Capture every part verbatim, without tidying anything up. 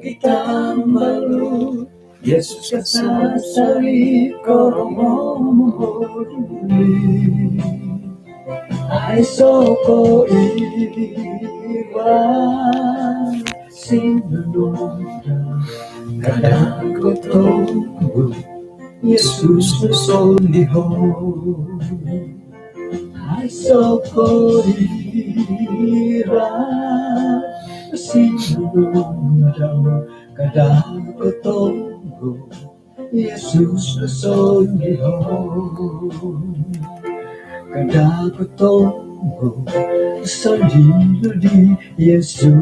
Kitambalut Yesus kasasari korongou mohodu. Aiso ko ira sinununda kada ko tonggo Yesus sondiho. Aiso ko ira sinununda kada ko tonggo Yesus sondiho. Kada ko tonggo sondiho di Yesus.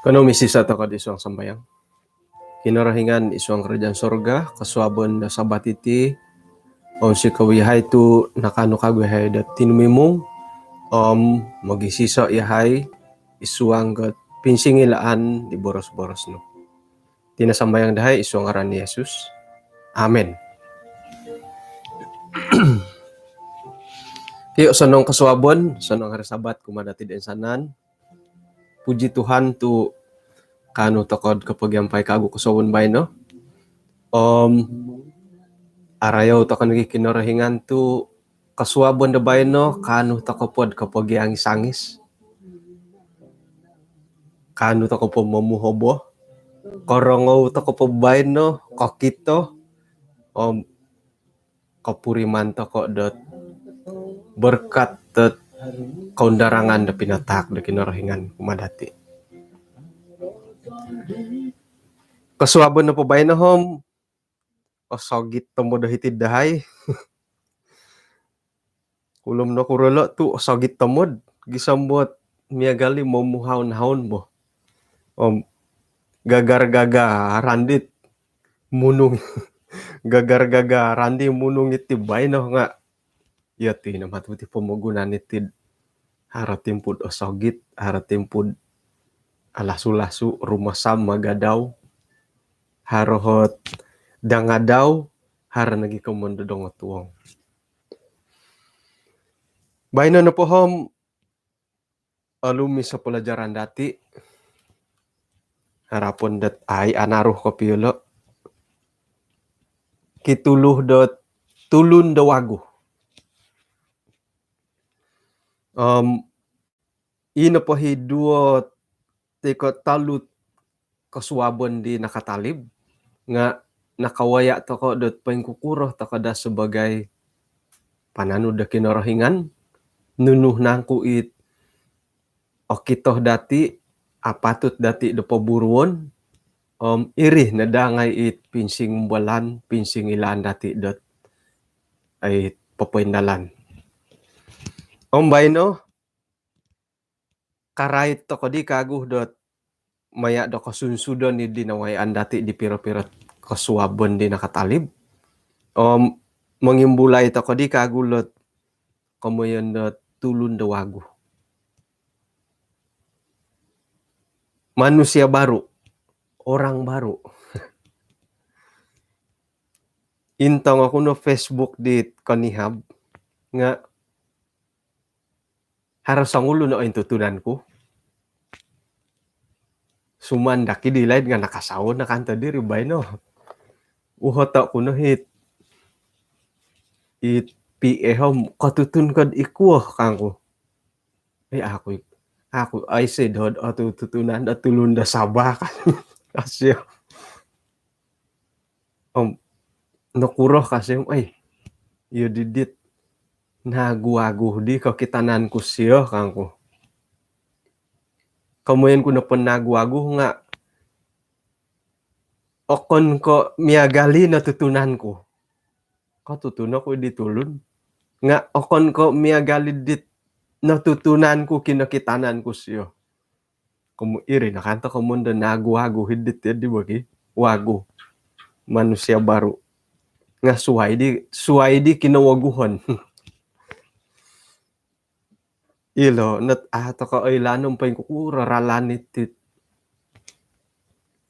Kanou misisa tokou id suang sambayang. Kinorohingan id suang kerajaan sorga, kosuabon do Sabat iti, om sikowi yahai tu nakaanu kagu yahai do tinumimung om mogisisa yahai id suang do pinsingilaan di boros-boros nu. Iti no sambayang dahai id suang ngaran Yesus. Amin. Kio, sonong kosuabon, sonong hari Sabat kumaa dati do insanan. Puji Tuhan tu kaanu tokou do kopogiampai kagu kosuabon baino. Om arayou tokou nogi Kinorohingan tu kosuabon do baino kaanu tokou po do kopogiangis-angis. Kaanu tokou po momuhoboh. Korongou tokou po baino, kokito. Om kopuriman tokou dot berkat dot koundarangan do pinataak do Kinorohingan kumaa dati. Kosuabon nopo baino om osogit tomod do hiti dahai. Kulom nokuro lo tu osogit tomod, gisom dot miagal i momuhaun-haun bo. Om gagar-gagaran dit munung, gagar-gagaran di munung iti baino nga yati no matu ti pomogunan iti, haro timpu do osogit, haro timpu do alasu-lasu, rumasam, magadau, haro ot dangadau, haro nogi komoyon do dongotuong. Baino nopo om olumis o pelajaran dati. Harapon dot au anaru kopio lo. Kitulu dot tulun do wagu. Om ino po i duo toi ko tolu kosuabon di nakatalib nga nakawaya tokou dot poingkukuro tokou daa sebagai pananud do Kinorohingan, nunu nangku it okito dati, apatut dati do poburuon, om iri no daa ngai it pinsingumbalan, pinsingilaan dati dot it popoindalan. Om baino karait tokou di kagu dot maya do kosunsudon di nawayaan dati di piro-piro kosuabon di nakatalib. Om mongimbulai tokou di kagu dot komoyon dot tulun do wagu. Manusia baru, orang baru. Intong oku no Facebook di konihab nga haro songulun o intutunan ku. Suman daki di laid nga nakasawo no kanto diri baino. Uhoto ku no it, it P A om, kotutun ko do ikuo kangku. Eh, aku, aku aiso do, do tutunan do tulun do Sabah kan. Kasio. Om nokuro kasio, ai, iyo di dit nagu-agu di kokitanan ku sio kangku. Komoyon ku nopo nagu-agu nga okon ko miagal i notutunan ku. Kotutun oku di tulun nga okon ko miagal i dit notutunan ku kinokitanan ku sio. Komo iri no kanto komoyon do nagu-agu hiti di bagi wagu, manusia baru. Nga suai di, suai di kinowoguhon. Ilo no dot au tokou oilaan om poingkukuro ralan iti,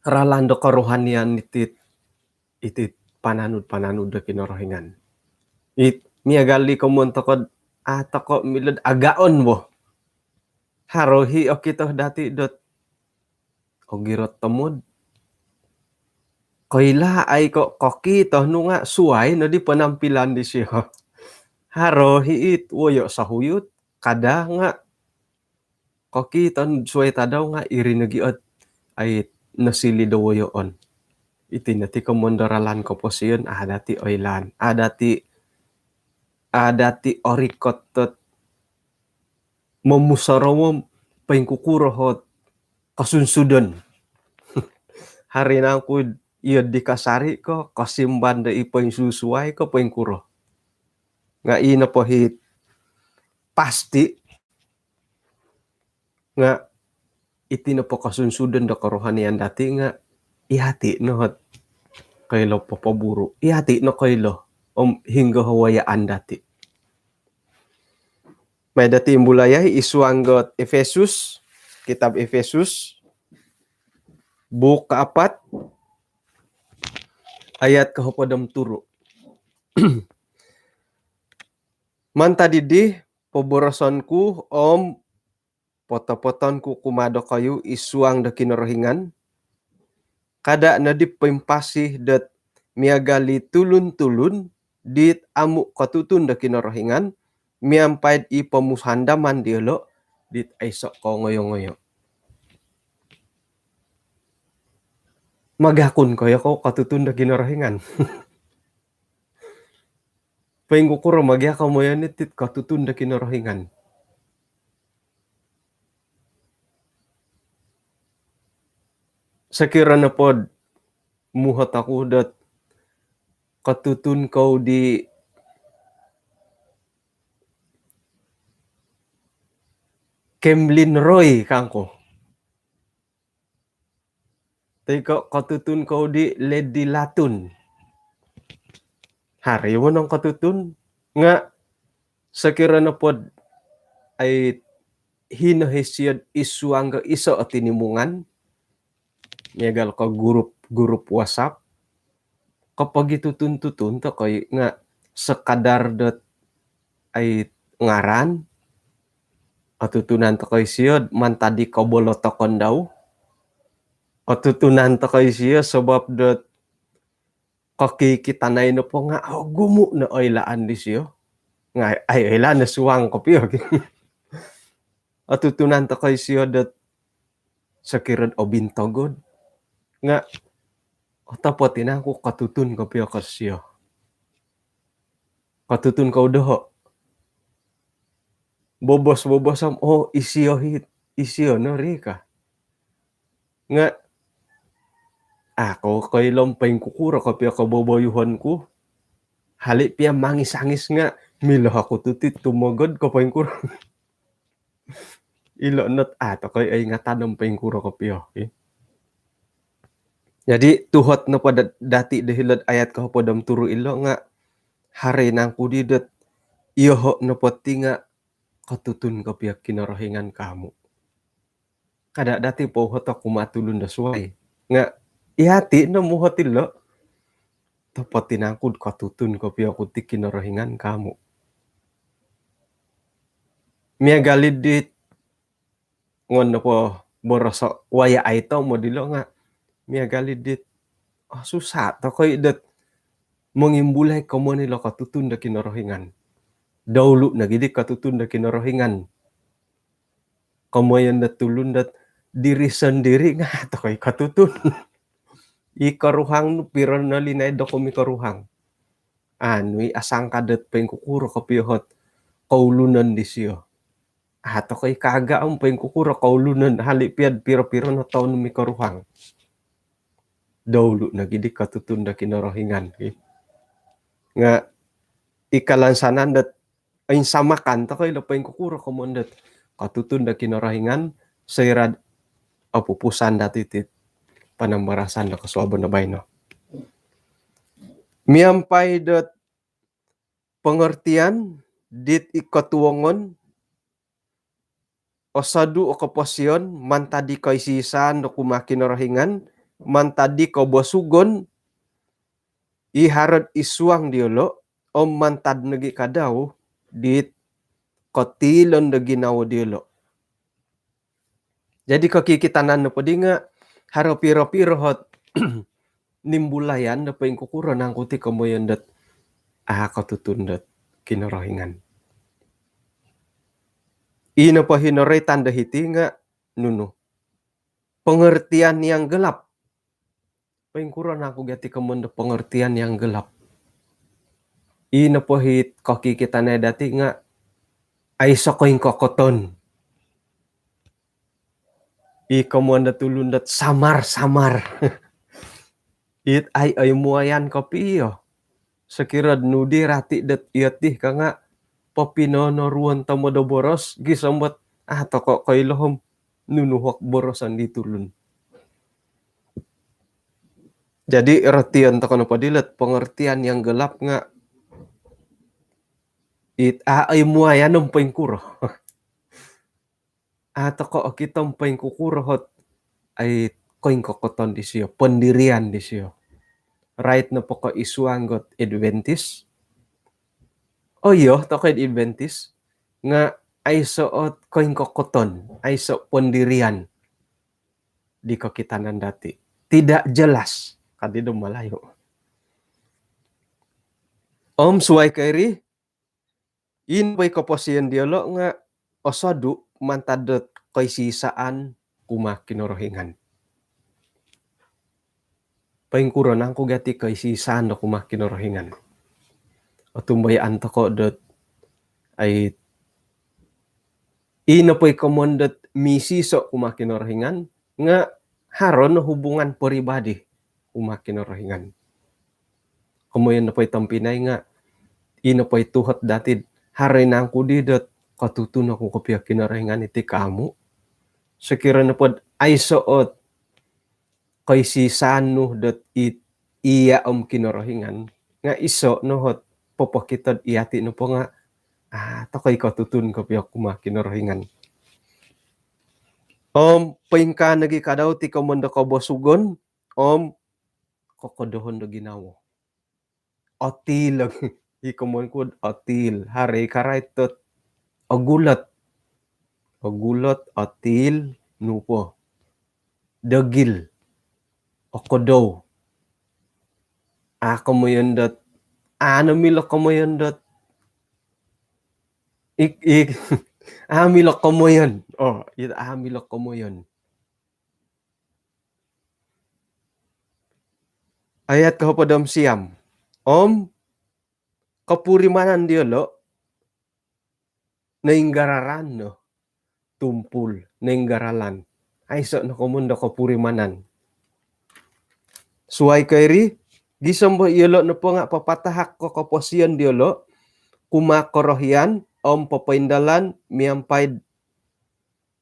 ralan do kerohanian iti, iti pananud-pananud do Kinorohingan. It miagal di komoyon toko, a' toko milo'd agaon bo. Haro hi okito dati dot ogirot tomod. Koilaai ko kokito nu nga suai nodi penampilan disio. Haro hi it woyo sohuyut, kada nga kokito suai tadau nga iri nogi ot ai nosiliu do woyoon. Iti no ti komoyon do ralan koposion, a' dati oilaan. A' dati, a' dati orikot dot momusorou om poingkukuro ot kosunsudon. Haro nangku iyo di kasari ko, kosimban do i poinsusuai ko poingkuro. Nga i nopo hi pasti nga iti nopo kosunsudon do kerohanian dati nga iyati no ot koilo popoburu. Iyati no koilo om hinggo o wayaan dati. Mai dati imbulayai id suang dot Efesus, kitab Efesus, buuk kaapat, ayat kohopod om turu. Mantad diri, poboroson ku om potopoton ku kumaa dokoyu id suang do Kinorohingan, kada nodi poimpasi dot miagal di tulun-tulun dit amu kotutun do Kinorohingan, miampai di pomuhandaman diolo dit aiso kongoyo-ngoyo. Magakun koyo kou kotutun do Kinorohingan? Poingkukuro ma gia komoyon it kotutun do Kinorohingan? Sokiro nopo do muhot oku dot kotutun kou di Kemlin Roy kangku. Toi ko kotutun kou di Lady Latun. Haro i wonong kotutun nga sokiro nopo do ai hino hi sio id suang do iso o tinimungan, miagal ko grup, grup WhatsApp, kopogitutun-tutun tokoi nga sekadar dot ai ngaran, otutunan tokoi sio mantad di kobolotokon dau, otutunan tokoi sio sabab dot kokikitanai nopo nga ogumu no oilaan disio. Nga ai oilaan no suang kopio. Otutunan tokoi sio dot sokiro do obintogod nga otopot i nangku kotutun kopio ko sio. Kotutun kou doho. Bobos-bobos om, oh, isio hi, isio no ri ka. Nga a' kou koilo om poingkukuro kopio koboboyuhon ku. Hali pia mangis-angis nga milo oku tu ti tumogod ko poingkuro. Ilo no dot a' tokoi oingatan om poingkuro kopio, ki. Jadi tuhot nopo da-, dati do hilo'd ayat kohopod om turu ilo nga haro i nangku di dot iyoho nopo ti nga kotutun kopio Kinorohingan ko amu. Kada dati pouhoto kumaa tulun do suai. Nga iyati no muhot ilo. Otopot i nangku do kotutun kopio ku ti Kinorohingan ko amu. Miagal i dit ngon nopo boroso wayai tomod ilo nga miagal i dit, oh, susah tokoi dot mongimbulai komoyon ilo kotutun do Kinorohingan. Doulu nogi di kotutun do Kinorohingan. Komoyon do tulun dot diri sondiri nga tokoi kotutun. I koruhang nu piro no linaid do komi koruhang. Anu i asangka dot poingkukuro kopio ot koulunon disio. A' tokoi kaga om poingkukuro koulunon hali pia do piro-piro no toun mikoruhang. Doulu nogi di kotutun do Kinorohingan, ki. Nga i kalansanan dot oinsamakan tokoi ilo poingkukuro komoyon dot kotutun do Kinorohingan soira do opupusan dati ti panambarasan do kosuabon do baino. Miampai dot pengertian dit i kotuongon, osodu o koposion mantad di koisi-isaan do kumaa Kinorohingan, mantad di kobosugon i haro id suang diolo, om mantad nogi kadau dit kotiilon do ginawo diolo. Jadi kokikitanan nopo di nga haro piro-piro ot nimbulayan do poingkukuro nangku ti komoyon dot a kotutun dot Kinorohingan. I nopo i noroitan do hiti nga nunu? Pengertian yang gelap. Poingkuro nangku gia ti komoyon do pengertian yang gelap? I nopo i kokikitanai dati nga aiso koingkokoton. I komoyon do tulun dot samar-samar. It ai oimuayan kopio. Sokiro nu di rati dot iti ka nga popinonoruon tomod do boros, gisom dot a toko koilo om nunu ot boroson di tulun. Jadi rotion toko nopo dilo ot pengertian yang gelap nga it a oimuayan om poingkuro. A toko okito om poingkukuro ot ai koingkokoton disio, pendirian disio. Rait nopo ko id suang dot Adventist, oh iyo, toko id Adventist nga aiso ot koingkokoton, aiso pendirian di kokitanan dati. Tidak jelas, ka di do Malayu. Om suai ko iri, i nopo i koposion diolo nga osodu mantad dot koisisaan kumaa Kinorohingan. Poingkuro nangku gia ti koisisaan do kumaa Kinorohingan? Otumbayaan toko dot ai i nopo i komoyon dot misiso kumaa Kinorohingan nga haro no hubungan peribadi kumaa Kinorohingan. Komoyon nopo i tompinai nga i nopo i tuhot dati, haro i nangku di dot kotutun oku kopio Kinorohingan iti ka amu? Sokiro nopo dot aiso ot koisisaan nu dot i, iya om Kinorohingan, nga iso no ot popokito dot iyati nopo nga a toko i kotutun kopio kumaa Kinorohingan. Om poingkaa nogi kadau ti komoyon do kobosugon om kokodohon do ginawo. Otiil. I komoyon ku dot otiil, haro i karait dot ogulot. Ogulot, otiil, nu po, dogil, okodou. A komoyon dot, a no milo komoyon dot, ik, ik, a milo komoyon. Oh, it a milo komoyon. Ayat kohopod om siam. Om kopurimanan diolo, noinggaralan no, tumpul, noinggaralan. Aiso no komoyon do kopurimanan. Suai ko iri, gisom bo iyolo nopo nga papatahak ko koposion diolo kumaa korohian om popoindalan miampai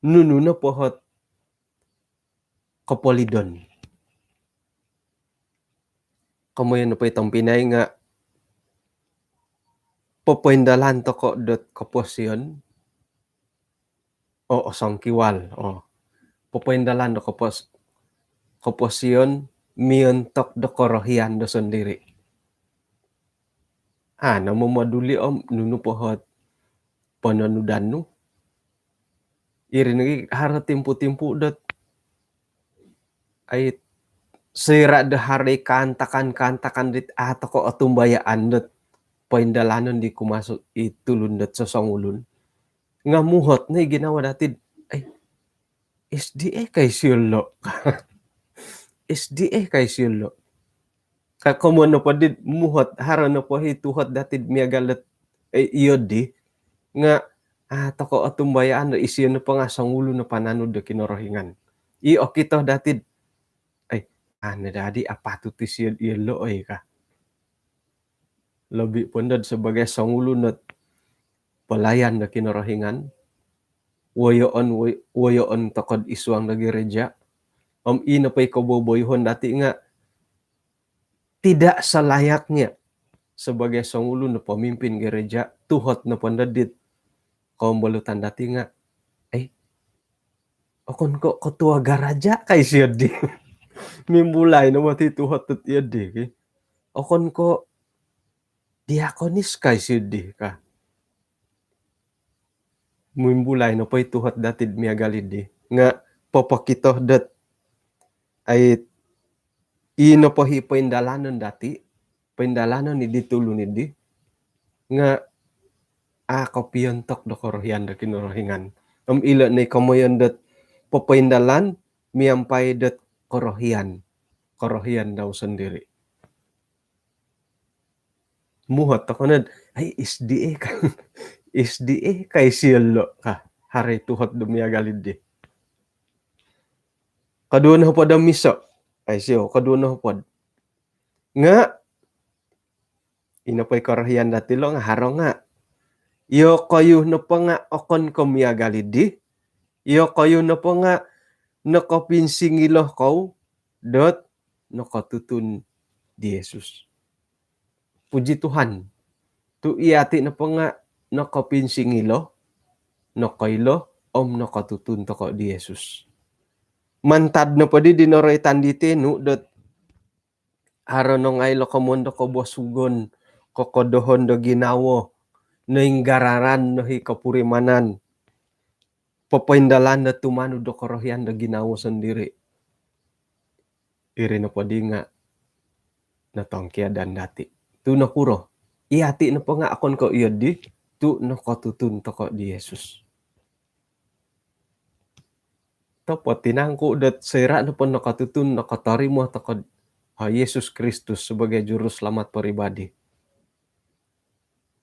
nunu nopo ot kopolidon. Komoyon nopo i tompinai nga popoindalan toko dot koposion. Oh, osongkiwal. Oh. Popoindalan do kopos, koposion miontok do korohian do sondiri. A no momoduli om nunu po ot pononudan nu. Iri nogi haro timpu-timpu dot ai soira do haro i kaantakan-kaantakan dit a toko otumbayaan dot poindalanon di kumaa i tulun dot sosongulun. Nga muhot no i ginawo dati dot ai, S D A ka isio lo. S D A ka isio lo. Ka komoyon nopo dit muhot, haro nopo i tuhot dati dot miagal dot, eh, iyo di. Nga a toko otumbayaan do isio nopo nga songulun o pananud do Kinorohingan. I okito dati dot, eh, a no daa di apatut isio iyolo, oi ka. Lobi po dot sebagai songulun ot pelayan do Kinorohingan, woyoon, woy-, woyoon toko id suang do gereja. Om i nopo i koboboyoon dati nga tidak selayaknya sebagai songulun o pemimpin gereja, tuhot nopo dot dit kombolutan dati nga, eh, okon ko ketua gereja ka isio di. Mimbulai no moti tuhot dot iyo di, ki. Okon ko diakonis kai sidi ka. Muimbulai nopo i tuhot dati miagal idi nga popokito dot ai i nopo hi poindalanon dati, poindalanon idi tulun idi nga a kopiontok do korohian do Kinorohingan. Om ilo ni komoyon dot popoindalan miampai dot korohian, korohian dau sendiri. Muhot tokou nod ai S D A kan, S D A kai siolo ka, haro i tuhot do miagal idi. Koduo nohopod om iso, ai sio, koduo nohopod. Nga i nopo i korohian dati lo nga haro nga. Iyokoyu nopo nga okon ko miagal idi. Iyokoyu nopo nga nokopinsingilo kou dot nokotutun di Yesus. Puji Tuhan. Tu iyati nopo nga nokopinsingilo, nokoilo, om nokotutun tokou di Yesus. Mantad nopo di di noroitan di tinu dot haro nongai lo komon do kobosugon, kokodohon do ginawo, noinggararan no hi kopurimanan, popoindalan do tumanud do korohian do ginawo sendiri. Iri nopo di nga notongkiadan dati. Tu nokuro? Iyati nopo nga okon ko iyo di, tu nokotutun tokou di Yesus. Topo tinangku dot soira nopo nokotutun, nokotorimo tokou ha Yesus Kristus sebagai juru selamat peribadi.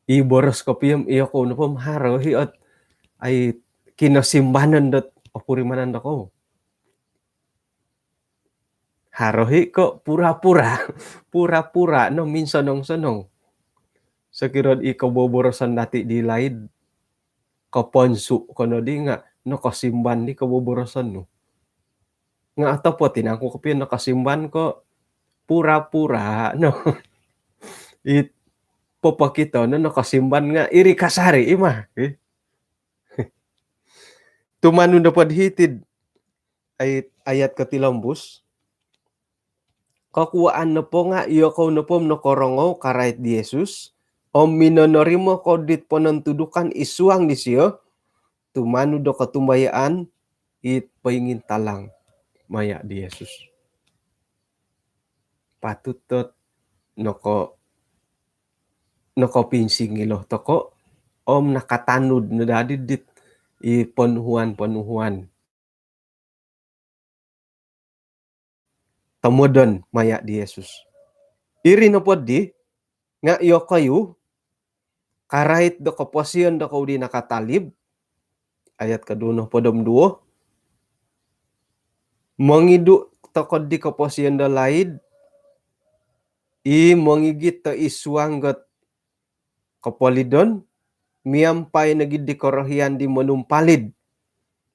I boros kopio om iyokou nopo om haro hi ot ai kinosimbanon dot opurimanan dokou. Haro hi ko pura-pura, pura-pura no minsonong-sonong. Sokiro i koboboroson dati di laid, koponsu ko no di nga nokosimban di koboboroson nu. Nga otopot i nangku kopio nokosimban ko pura-pura no. It popokito no nokosimban nga iri kasari i mah. Tumanud nopo di hiti'd ayat, ayat kotilombus. Kokuaan nopo nga iyokou nopo om nokorongou karait di Yesus om minonorimo kou dit ponontudukan id suang disio, tumanud do kotumbayaan it poingintalang maya di Yesus. Patut dot noko, nokopinsingilo tokou om nakatanud no dadi dit i ponuhuan-ponuhuan tomodon maya di Yesus. Iri nopo di nga iyokoyu karait do koposion dokou di nakatalib, ayat koduo nohopod om duo, mongidu tokou di koposion do laid i mongigit do id suang dot kopolidon, miampai nogi di korohian di monumpalid.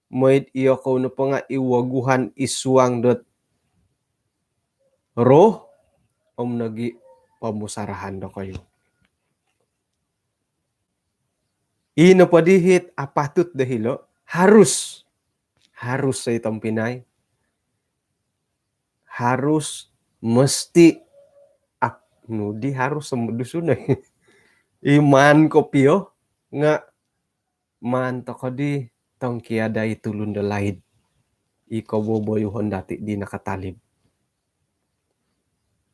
Mooi do iyokou nopo nga i woguhan id suang dot roh om nogi pomusarahan dokoyu. I nopo di hit apatut do hilo, harus, harus oi tompinai. Harus, mesti, ap, nu di harus om Dusun oi. I maan kopio nga maan tokou di tongkiadai tulun do laid i koboboyuhon dati di nakatalib.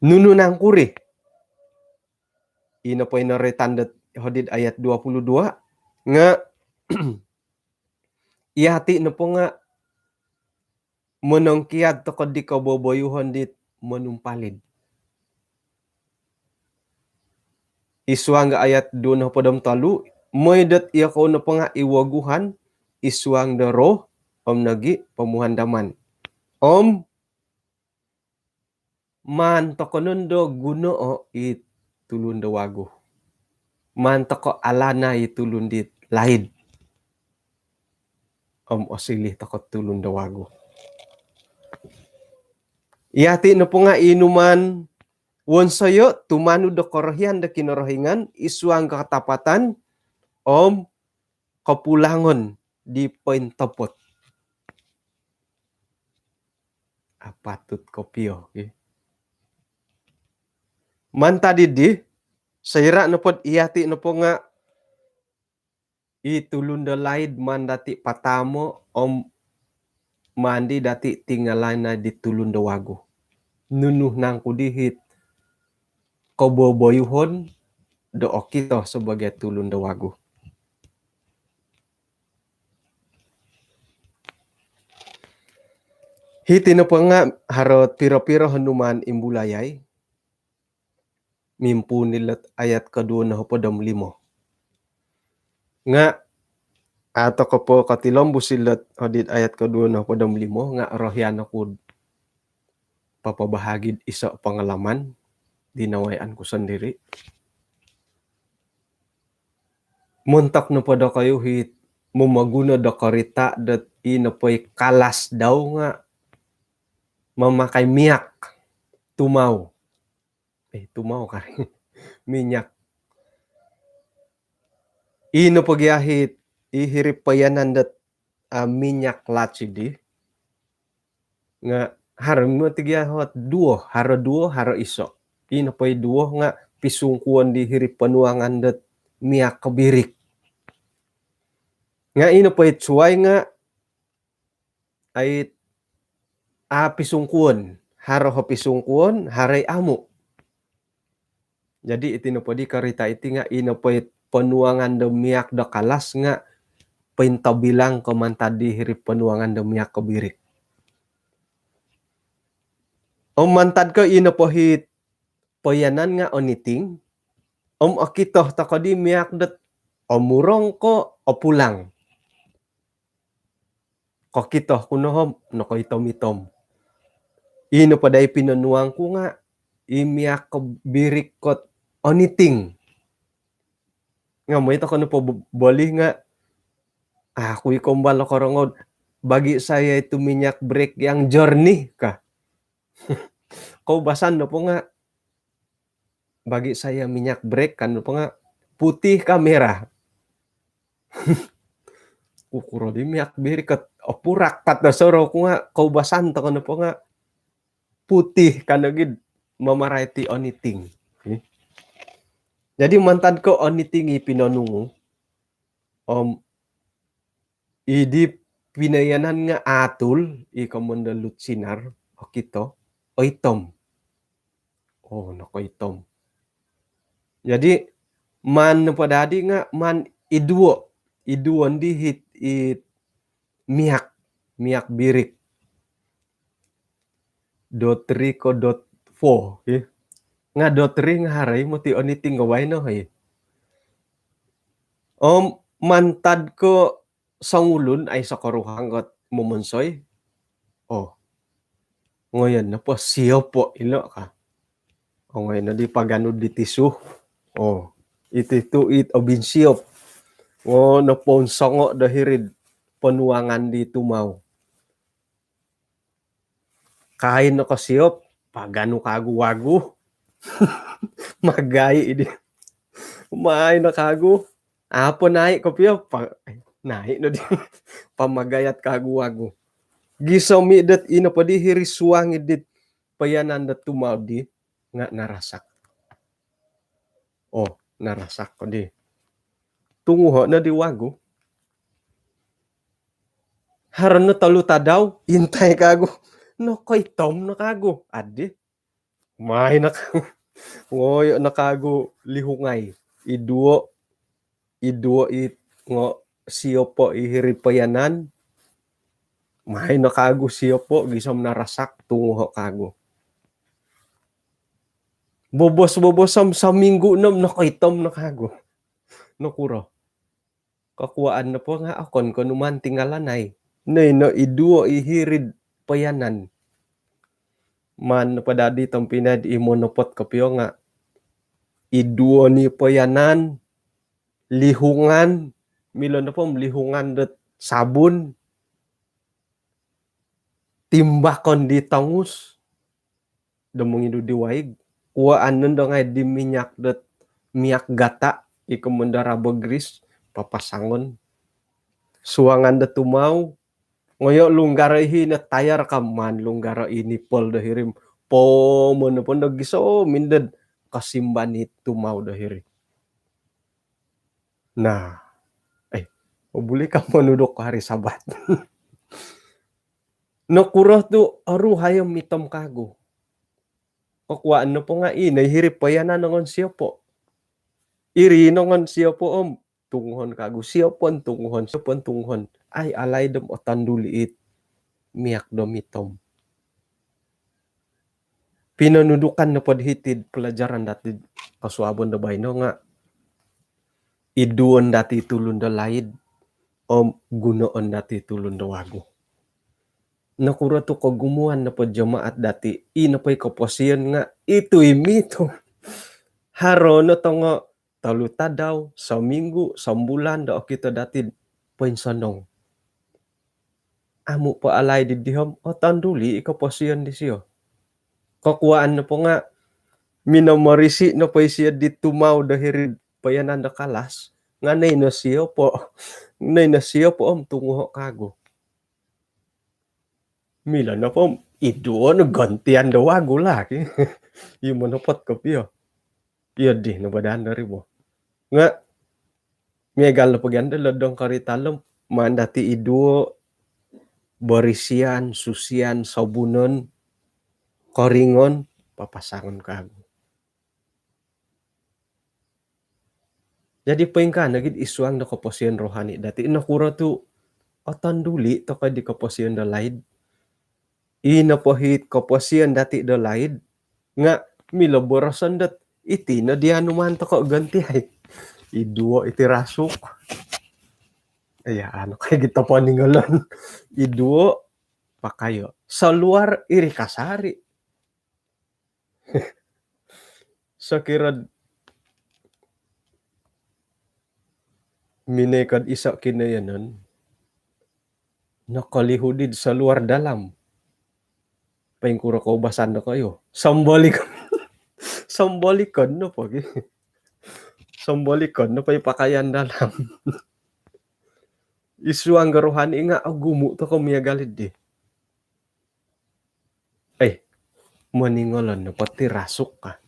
Nunu nangku ri? I nopo i noroitan dot hodi'd ayat dua puluh dua nga iyati nopo nga monongkiad tokou di koboboyuhon dit monumpalid. Id suang do ayat duo nohopod om tolu, mooi dot iyokou nopo nga i woguhan id suang do roh om nogi pomuhandaman. Om maan tokou nondo gunoo i tulun do wagu. Maan tokou alana i tulun di laid. Om osiliu tokou tulun do wagu. Iyati nopo nga inuman wonsoyo tumanud do korohian do Kinorohingan id suang do katapatan om kopulangon di pointopot. Apatut kopio, ki. Mantad di, Soira' nopod iyati' nopo nga' i tulun do laid maan dati' patamo' om maan di dati' tingalainai di tulun do wagu. Nunu nangku di hit koboboyuhon do okito sabagai tulun do wagu. Hiti nopo nga' haro piro-piro honuman imbulayai. Mimpuun ilot ayat koduo nohopod om limo. Nga' ato kopo kotilombus ilot odit ayat koduo nohopod om limo nga' orohian oku'd papabahagid iso' pangalaman di nawayaan ku sondiri'. Montok nopo dokoyu hit momoguno do korita' dot i nopo i kalas dau nga' mamakai miak tumau. Eh, tumau kari. Minyak. I nopo gia hit, i hirip payanan dot, ah, minyak laci di. Nga' haro moti gia hot duo, haro duo, haro iso'. I nopo i duo nga' pisungkuon di hirip ponuangan dot miak kobirik. Nga' i nopo i suwai nga' ai, a, pisungkuon. Haro ho pisungkuon, haro i amu'. Jadi iti nopo di korita' iti nga' i nopo i ponuangan do miak do kalas nga' pointobilang ko mantad di hirip ponuangan do miak kobirik. Om mantad ko i nopo hit payanan nga' oniting, om okito toko di miak dot omurong ko opulang. Kokito ku no om nokoitom-itom. I nopo dai pinonuang ku nga' i miak kobirik kot oniting. Nga' moi toko nopo bo-, boli nga' aku i kombal o korongou, "Bagi saya itu minyak brake yang jernih," kah. Koubasan nopo nga', "Bagi saya minyak brake," kan nopo nga', "putih kah merah?" Ukuro di miak birik kat opurak kat do sorou ku nga', koubasan toko nopo nga' putih kan nogi'd mamarai ti oniting. Jadi mantad ko oniting i pinonungu, om i di pinoyanan nga' atul, i komondo lut sinar, okito, oitom. Oh, nokoitom. Jadi, maan nopo dadi nga' maan iduo, iduo ndi hit, it miak, miak birik. Dot three ko dot four, eh. Nga' dot three nga' haro i moti oniting ko baino, eh. Om mantad ko songulun aiso koruhang ot momonsoi. Oh. Ngoyon nopo siop po ilo' ka. Oh, ngoyon no di paganu di tisu. Oh. Iti tu it obinsiop. Ngo nopo onsongo' do hiri'd ponuangan di tumau. Kain no kosiop, paganu kagu wagu. Magai idi. Maai no kagu. Apo nai kopio, pa-, nai no di. Pamagayat kagu wagu. Gisom i dot ino po di hiri suang i dit payanan dot tumau di nga' narasak. Oh, narasak ko di. Tunguho' no di wagu. Haro no tolu tadau, intai kagu. Nokoitom no kagu. Adi. Maai no kagu. Ngoyo' no kagu lihungai. Iduo, iduo i ngo siop po i hiri payanan. Maai no kagu siop po, gisom narasak, tunguho' kagu. Bobos-bobos om saminggu no om nokoitom no kagu. Nokuro? Kokuaan nopo nga' okon ko numan tinggalanai. Noi no iduo i hiri'd payanan. Maan nopo dadi tompinai di i monopot kopio nga' iduo ni payanan, lihungan, milo nopo om lihungan dot sabun, timbakon di tongus, do mongidu di waig, kuaan nondo ngai' di minyak dot, minyak gata', i komondo rabo gris, papasangon. Suangan do tumau, ngoyo' lunggaro ihi no tayar ka, maan lunggaro i nipol do hiri om pomon nopo ndo gisom indo'd kasimban i tumau do hiri. Nah, eh, obuli ka monuduk ko hari Sabat. Nokuro tu oruhai om mitom kagu. Kokuaan nopo nga i no hiri poiyanan nongon siopo. Iri nongon siopo om tunguhon kagu, siopon tunguhon, siopon tunguhon. Ai alai dom otanduli it miak do mitom. Pinonudukan nopo di hiti'd pelajaran dati kosuabon do baino nga iduon dati tulun do laid om gunoon dati tulun do wagu. Nokuro tu kogumuan nopo jemaat dati, i nopo i koposion nga itu i mitom. Haro no tongo tolu tadau, sominggu, sombulan do okito dati poinsonong. Amu po alai di dihom, otanduli i koposion disio. Kokuaan nopo nga minomorisi nopo isio di tumau do hiri poiyanan do kalas, nga nei no siopo, nei no siopo om tunguho kagu. Milo nopo iduo no gantian do wagu lah ki. Iyo monopot kopio. Iyo di no badan dari bo. Nga miagal no pogian do lodong karitalom, maan dati iduo borisian, susian, sobunon, koringon, papasangon kagu. Jadi poingkaa nogi id suang do koposion rohani dati, nokuro tu otanduli tokou di koposion do laid. I nopo hit koposion dati do laid nga milo boroson dot iti no dia numan tokou ganti ai. Iduo iti rasuk. Iya, anu kai gito poningolon. Iduo pakayo. Soluar iri kasari. Sokiro minoi kod iso kinoyonon, nokolihudid soluar dalam. Poingkuro koubasan dokoyu? Sombolikon. Sombolikon nopo gi? Sombolikon nopo i pakaian dalam? Id suang do rohani nga ogumu tokou miagal di. Eh, moningolon nopo ti rasuk ka.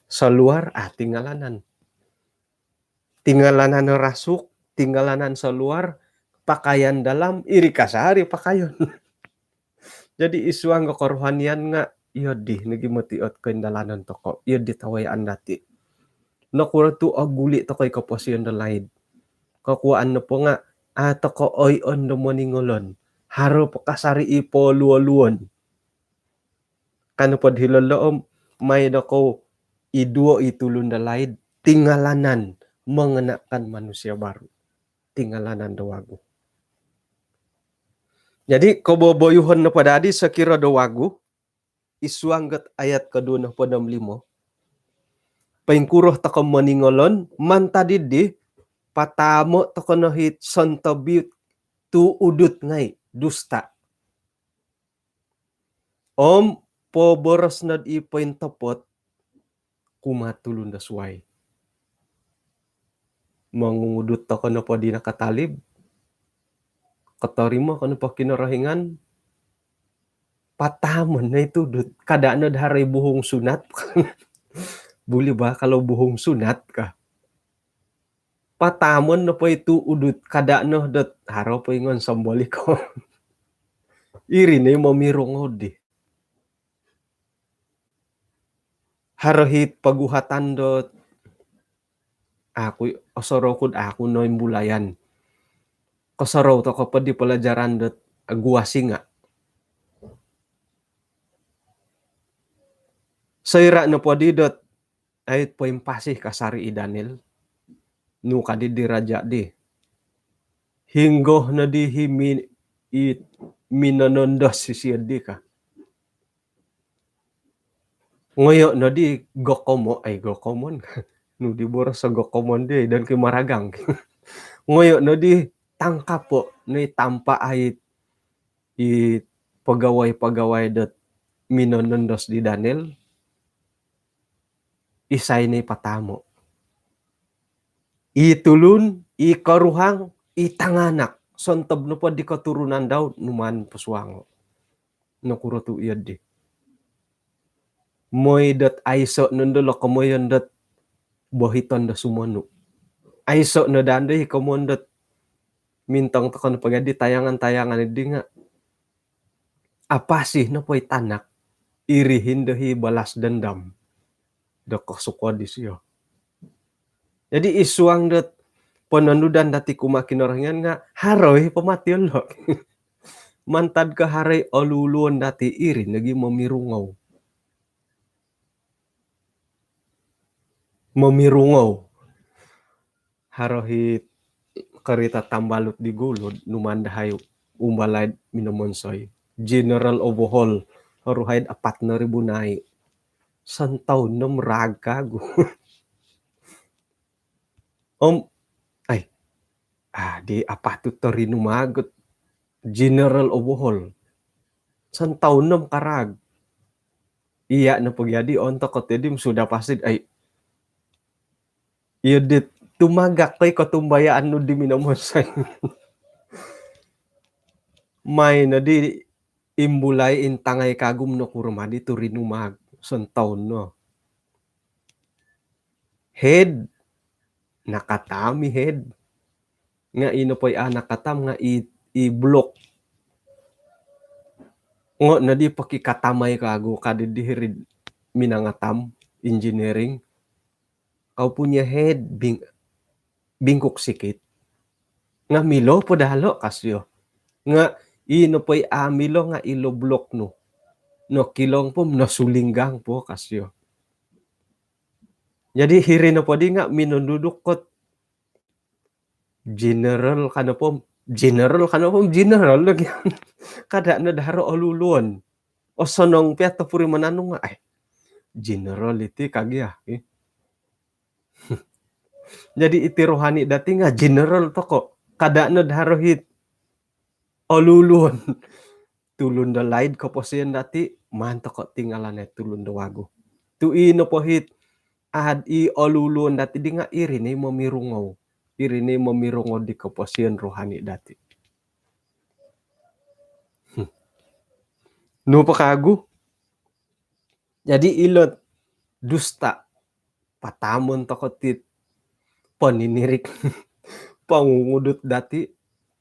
Soluar, ah, tingalanan. Tingalanan rasuk, tingalanan soluar, pakaian dalam, iri kasari pakaion. Jadi id suang do korohanian nga iyo di nogi moti ot koindalanon tokou, iyo di tawayaan dati. Nokuro tu oguli tokou i koposion do laid. Kokuaan nopo nga a tokou oion do moningolon. Haro po kasari i pooluoluon. Ka nopo di hilo om mai dokou iduo i tulun do laid, tingalanan, mengenakan manusia baru. Tingalanan do wagu. Jadi koboboyuhon nopo dadi sokiro do wagu, id suang dot ayat koduo nohopod om limo. Poingkuro tokou moningolon, mantad di pataamo tokou no hit sontob i tu udut ngai, dusta. Om poboros nod i pointopot kumaa tulun do suai. Mongungudut tokou nopo di nakatalib, kotorimo ko nopo Kinorohingan, pataamon no i tu udut. Kada nod haro i buhung sunat. Buli ba kalau buhung sunat ka? Pataamon nopo i tu udut, kada no dot haro poingon sombolikon. Iri no i momirongou di. Haro hit poguhatan dot aku, osorou ku dot aku noimbulayan. Kosorou tokou po di pelajaran dot gua singa. Soira nopo di dot ai poimpasi kasari i Daniel. Nu ka di di raja di? Hinggo no di hi mi-, i minonondos sisio di ka? Ngoyo no di gokomo-, ai gokomon. Nu di boros gokomon di, dan ki maragang. Ngoyo no di tangkapo no i tampa ai i pegawai-pegawai dot minonondos di Daniel. Isai no i pataamo? I tulun, i koruhang, i tanganak. Sontob nopo di keturunan Daud, numaan posuango. Nokuro tu iyo di? Moi dot aiso' nondo lo komoyon dot bohiton do sumonu'. Aiso' no daa ndo i komoyon dot mintong toko' no po gia di tayangan-tayangan di nga' apasi nopo i tanak, iri indo i balas dendam do kosuko disio. Jadi i suang dot pononudan dati kumaa Kinorohingan nga' haro i pamati olo'. Mantad ko haro i oluon-oluon dati, iri nogi momirungou. Momirungou. Haro i korita tambalut di gulu, numaan dahai umbalai minomonsoi. General overhaul, oruhai apat no ribu nai'. Santaun om raag kagu. Om, ai, ah, di apatut torinu magot general overhaul. Santaun om karaag. Iya' nopo gia di ontok ko tadi sudah pasti, ai, iyo dit tumagak ko i kotumbayaan nu di minomonsoi. Mai no di imbulai intangai kagu om nokuro ma di turinu maag, santaun no. Head, nakatam i head. Nga' ino po i a' nakatam nga' i, i blok. Ngo' no di pokikatamai kagu ka di hiri'd minangatam, engineering. Kau punya head bing-, bingkuk sikit. Nga' milo po daa lo' ka sio. Nga' ino po i a' milo nga' ilo blok nu. Nokilong po, nosulinggang po ka sio. Jadi hiri nopo di nga' minonuduk kot general ka nopo, general ka nopo, general lagi. Kada' no daa haro oluon-oluon. Osonong pia topurimanan nu nga', ai, general iti ka gia, eh. Jadi iti rohani dati nga' general toko'. Kada' no daa haro it oluon-oluon. Tulun do laid koposion dati, maan toko' tingalanai tulun do wagu. Tu' ino po it ad i oluon-oluon dati di nga' iri no i momirungou. Iri no i momirungou di koposion rohani dati. Hmm. Nu po kagu. Jadi ilo dusta, patamon toko' ti poninirik, pongungudut dati,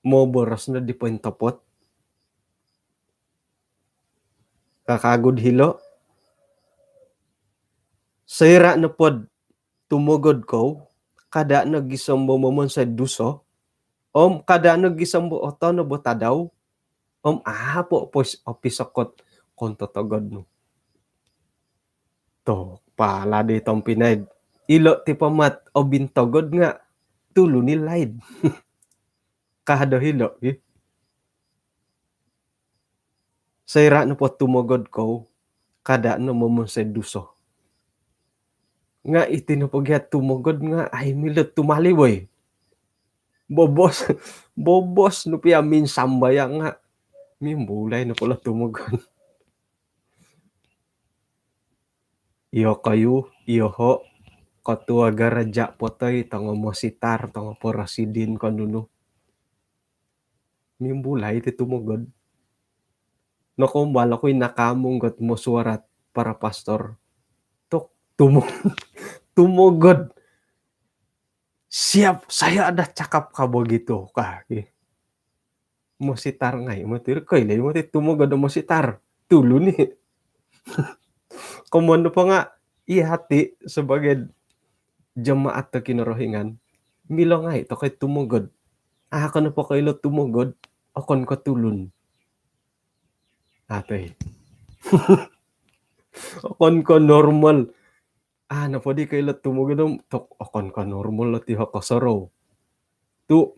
moboros no di pointopot. Ka kagu'd hilo', soira' nopod tumogod kou, kada' no gisom bo momonsoi duso, om kada' no gisom bo otonob o tadau, om a' po opis-, opisokot kontotogod nu. Tok pala di tompinai. Ilo' ti pamat obintogod nga' tulun i laid. Ka do hilo', ih. Soira' nopo tumogod kou, kada' no momonsoi duso. Nga' iti nopo gia tumogod nga' ai milo tumaliwoi. Bobos, bobos nu pia minsambayang nga' mimbulai nopo lo tumogod. Iyokoyu, iyoho', kotua garaja' po toi, tongo mositar, tongo porosidin ko nunu. Mimbulai ti tumogod. Nokoumbal oku i nakaamung got mosuarat para pastor. Tok tumo-, tumogod. Siap, saya ada cakap ka begitu, ka. Mositar ngai' moti ri, koilo i moti tumogod do mositar. Tulun i. Komoyon nopo nga' i hati' sabagai jemaat do Kinorohingan, milo ngai' toko' i tumogod. A' ko nopo koilo tumogod, okon ko tulun. Atoi. Okon ko normal. A' nopo di koilo tumogod om, tok, okon ko normal lo ti ho kosorou. Tu'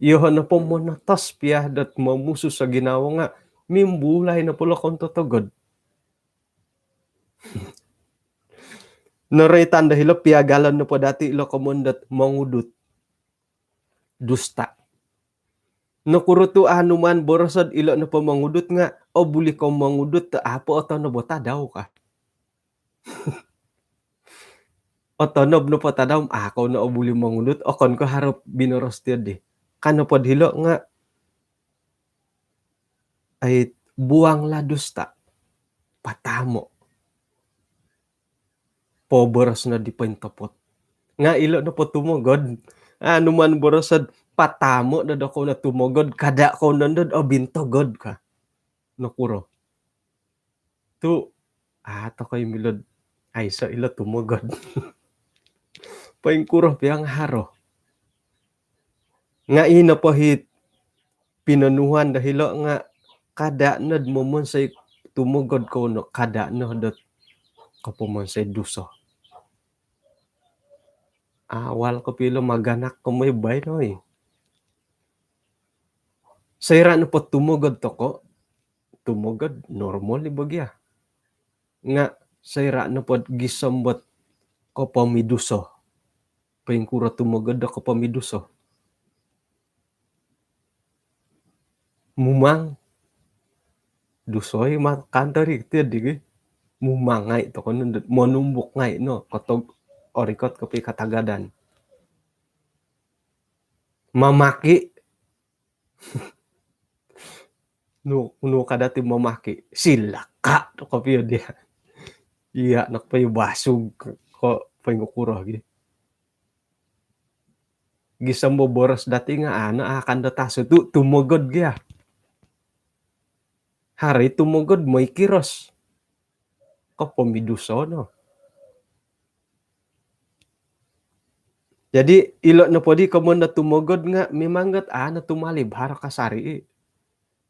iyoho' nopo monotos pia dot momusus o ginawo nga' mimbulai nopo lo kontotogod. Noroitan do hilo' piagalon nopo dati' ilo komoyon dot mongudut. Dusta. Nokuro tu' a' nu maan borosod ilo' nopo mongudut nga', o buli ko mongudut tu' a' po otonob o tadau ka. Otonob nopo tadau, a' kou no o buli mongudut, okon ko haro binoros tiyo di. Ka nopod hilo' nga', ai, buanglah dusta. Patamo'. poboros no di pointopot. Nga ilo nopo tumogod, anu maan boroso'd, patamo' no do kou no tumogod, kada' kou no dot obintogod ka. Nokuro? Tu' a' tokoi milo'd aiso' ilo tumogod. Poingkuro pia nga haro. Nga ino po hit pinonuhuan do hilo' nga kada' nod momonsoi tumogod kou no, kada' no dot kopomonsoi duso. Awal kopio ilo maganak ko moi baino i. Soira' nopo tumogod toko', tumogod normal i bo gia. Nga soira' nopod gisom bot kopomiduso, poingkuro tumogod do kopomiduso? Mumang. Duso i ma kantori tiyo digi. Mumang ngai' toko' no, monumbuk ngai' no, kotog orikot kopio katagadan. Mamaki'. Nu, nu kada' ti mamaki', silaka' toko' pio dia. Iya' nok pio basug ko' poingkukuro gi. Gisom bo boros dati' nga ana' akan do tasu tu' tumogod gia. Haro i tumogod moi kiros. Kopomiduso no. Jadi ilo' nopoddi komoyon do tumogod nga' mimang got a' no tumalib haro kasari' i'.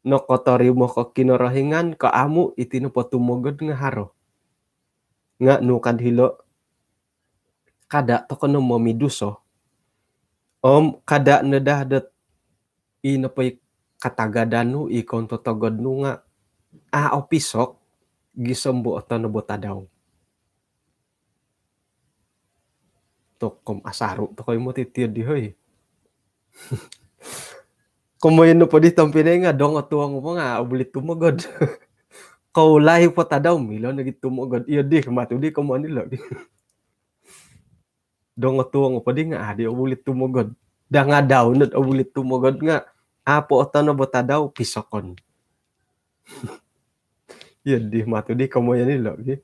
Nokotorimo ko Kinorohingan ko amu', iti nopo tumogod nga' haro. Nga' nu kad hilo', kada' toko' no momiduso. Om kada' no daa dot i nopo i katagadan nu, i kountotogod nu nga' a' opisok gisom bo otonob o tadau. Tokom asaru' toko' i moti tiyo di hoi. Komoyon nopoddi tompinai nga' dongotuong po nga' obuli tumogod. Koulai po tadau milo nogi tumogod. Iyo di, matu di komoyon ilo' di. Dongotuong poddi nga' a' di obuli tumogod. Dangadau nod obuli tumogod nga' a' po otonob o tadau pisokon. Iyo di, matu di komoyon ilo' gi.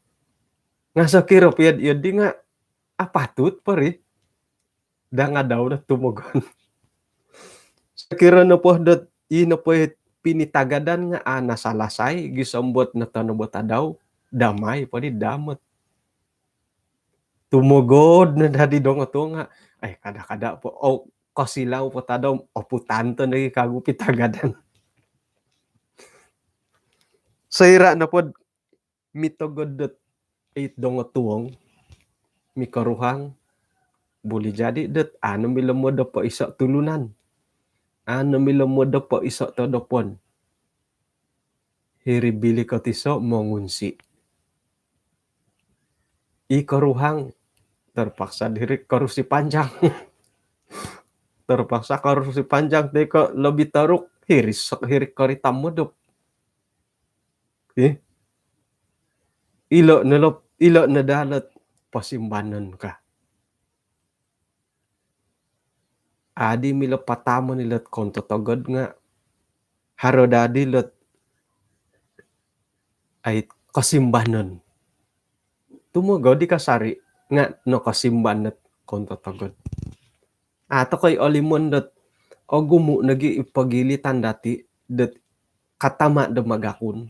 Nga' sokiro piod iyo di nga' apatut po ri dangadau nod tumogod. Sokiro nopo dot i nopo i pinitagadan nga' a' nasalasai gisom bot notonob o tadau, damai poddi damot. Tumogod no daddi dongotuong nga', ai, kada'-kada' po, o, kosilau po tadau, oputan to nogi kagu pitagadan. Soira' nopod mitogod dot it dongotuong, mikoruhang, buli jadi dot a' no milo modop o iso' tulunan. A' no milo modop o iso' todopon. Hiri bilik o tiso' mongunsi'. I koruhang terpaksa diri korusi panjang. Terpaksa korusi panjang toi ko' lobi toruk, hiri sok, hiri korita modop. Ih. Ilo' no lo, ilo' no daa lot posimbanon ka. A' di milo patamon ilot kountotogod nga' haro daddi lot ai kosimbanon. Tumogod i kasari' nga' nokosimban dot kountotogod. A' toko' i olimon dot ogumu' nogi i pogilitan dati' dot katama' do magakun.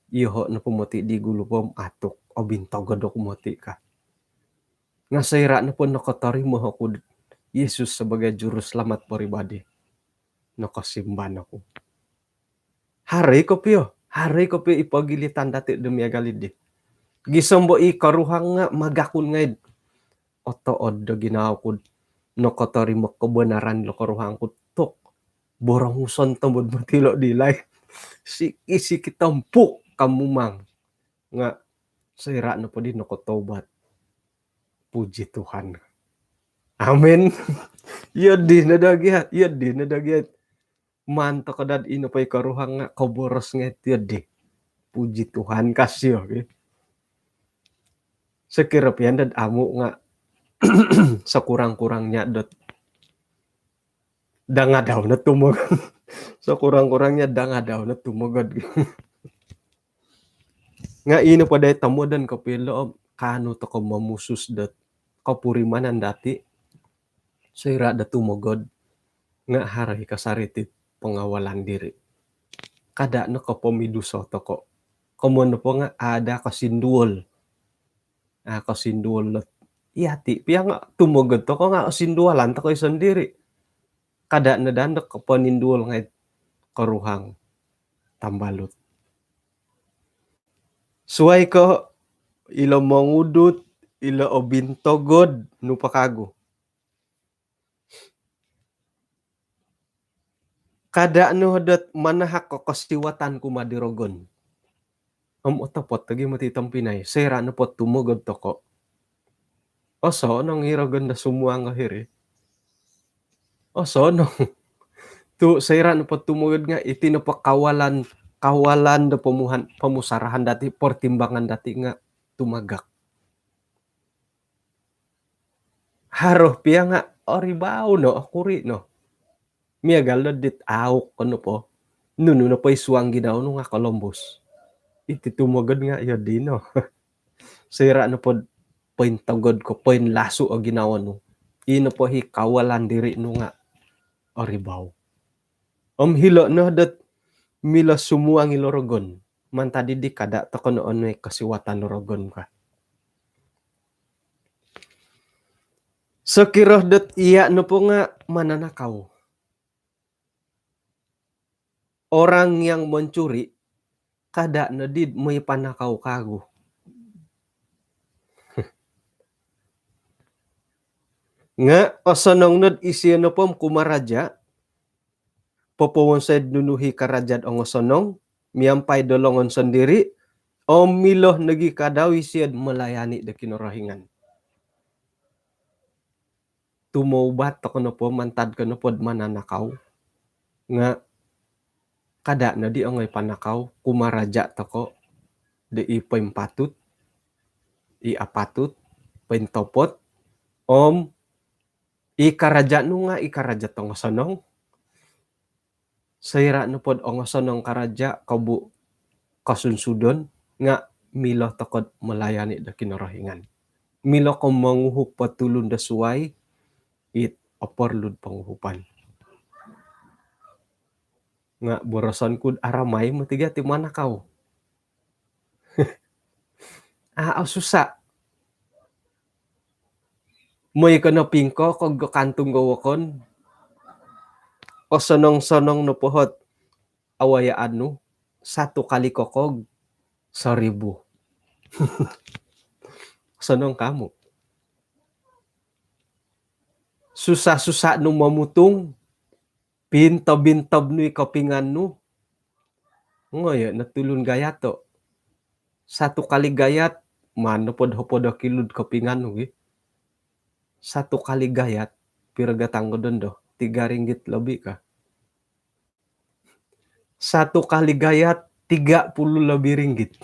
Iyoho' nopo moti' di gulu po om atuk, obintogod oku moti' ka. Nga' soira' nopo nokotorimo oku'd Yesus sebagai juruselamat peribadi, nokosimban oku. Haro i kopio, haro i kopio i pogilitan dati' do miagal iddi. Gisom bo i koruhang nga' magakun ngai'd otood do ginawo ku'd nokotorimo kebenaran lo koruhang ku'd tok. Boronguson tomod moti ilo' di lai. Siki-siki tompuk kamumang. Nga' soira' nopoddi nokotobat. Puji Tuhan. Amin. Iyo di no daa gia, iyo di no daa gia. Maan toko' daa'd ino po i koruhang nga' koboros ngai' tiyo di. Puji Tuhan kasio gi. Sokiro pian daa'd amu' nga' sekurang-kurangnya dot dangadau no tumogod. Sekurang-kurangnya dangadau no tumogod. Nga' ino po dai tomodon kopio ilo' om kaanu toko momusus dot kopurimanan dati, soira do tumogod nga haro i kasari ti pengawalan diri. Kada no kopomiduso toko. Komoyon nopo nga ada kosinduol. Ah, kosinduol dot. Iya ti pia nga tumogod toko nga osinduolan toko i sondiri. Kada no daa do koponinduol ngai koruhang tambalut. Suai ko ilo mongudut, ilo obintogod, nu po kagu. Kada no dot manahak ko kosiwatan kumaa di rogon. Om otopot lagi mati tompinai, soira nopo tumogod toko. Osonong i rogon do sumuang o hiri. Osonong. Tu soira nopo tumogod nga iti nopo kawalan, kawalan do pomuhan, pomusarahan dati, pertimbangan dati nga tumagak. Haro pia nga oribau no, okuri no. Miagal do dit auk ko nopo. Nunu nopo i suang ginawo nu nga kolombus. Iti tumogod nga iyo dino. Soira nopo pointogod ko, poinlasu o ginawo nu, i nopo i kawalan diri nu nga oribau. Om hilo no dot milo sumuang ilo rogon. Mantad di kada toko no onu i kosiwatan rogon ka. Sokiro dot iya nopo nga mananakau. Orang yang mencuri, kada no di moi panakau kagu. Nga osonong nod isio nopo kumaraja, popowonsoi nunu i karaja dot ongosonong miampai do longon sondiri, om milo nogi kadau isio melayani do Kinorohingan. Tumoubat toko nopo, mantad ko nopo do mananakau, nga kada no di ongoi panakau, kumaraja toko do i poimpatut, i apatut, pointopot, om i karaja nu nga i karaja dot ongosonong. Soira nopo do ongosonong karaja, kobu kosunsudon, nga milo toko do melayani do Kinorohingan. Milo ko monguhup po tulun do suai it oporlu do ponguhupan. Nga boroson ku do aramai moti gia ti manakau. Ah, osusa. Moi ko no pingkokog kantung wokon, osonong-sonong nopo ot awayaan nu, satu kali kokog, seribu. Osonong ka amu? Susa-susa nu momutung, pintob-intob nu i kopingan nu. Ngoyo no tulun gayat tu. Satu kali gayat, maan nopo do hopod o kilo do kopingan nu gi. Satu kali gayat, piro gatang godon do? Tiga ringgit lebih ka. Satu kali gayat, tiga puluh lebih ringgit.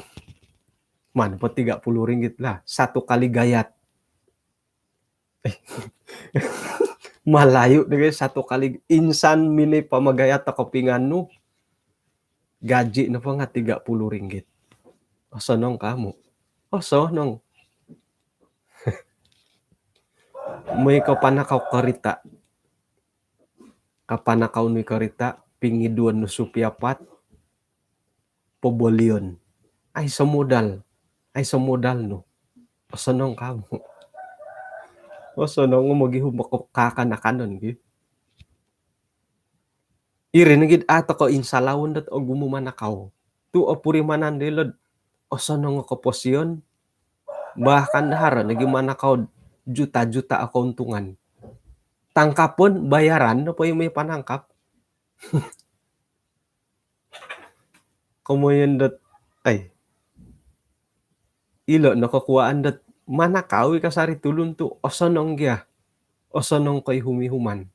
Maan nopo tiga puluh ringgit lah, satu kali gayat. Malayu do gia, satu kali insan minoi pamagayat do kopingan nu, gaji nopo nga tiga puluh ringgit. Osonong ka amu? Osonong. Moi ko panakau karita. Kapanakau nu i karita, pingiduon nu supiapat, pobolion. Aiso modal. Aiso modal nu. Osonong ka amu? Osonong, mogihum ko kakan-akanon gi. Iri nogi do a toko insalawon dot ogumu manakau. Tu opurimanan dilo do osonong o koposion, bahkan do haro nogi manakau juta-juta o keuntungan. Tangkapon, bayaran nopo i moi panangkap. Komoyon dot, ai, ilo no kokuaan dot manakau i kasari tulun tu osonong gia. Osonong koihum-ihuman.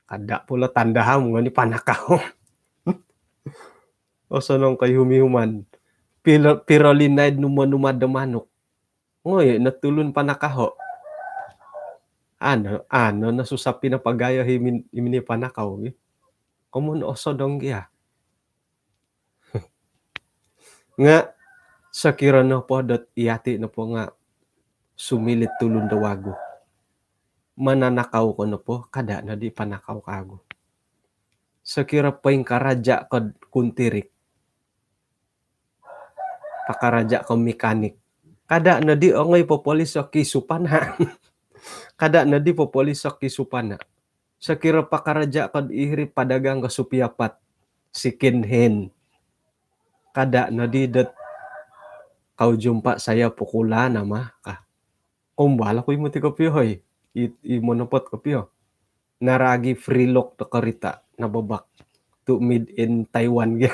Kada pula tanda ham ngoni panakau. Osonong koihum-ihuman. Piro, piro linaid numa-numa do manuk. Ngoyo no tulun panakaho. Ano, ano no susah pinapagayo i minoi panakau gi. Komoyon osonong gia. Nga Sokiro nopo dot iyati nopo nga sumiliu tulun do wagu, mananakau ko nopo, kada nodi panakau kawagu. Sokiro poingkaraja ko kuntirik, pakaraja ko mekanik, kada nodi ongoi popoliso ki supana. Kada nodi popoliso ki supana. Sokiro pakaraja ko iri padagang ko supiapat, second hand, kada nodi dot kau jumpa saya pukulan ama ka. Kombal oku i moti kopio hoi. I, i monopot kopio. Naragi free lock do korita, nababak tu made in Taiwan gia.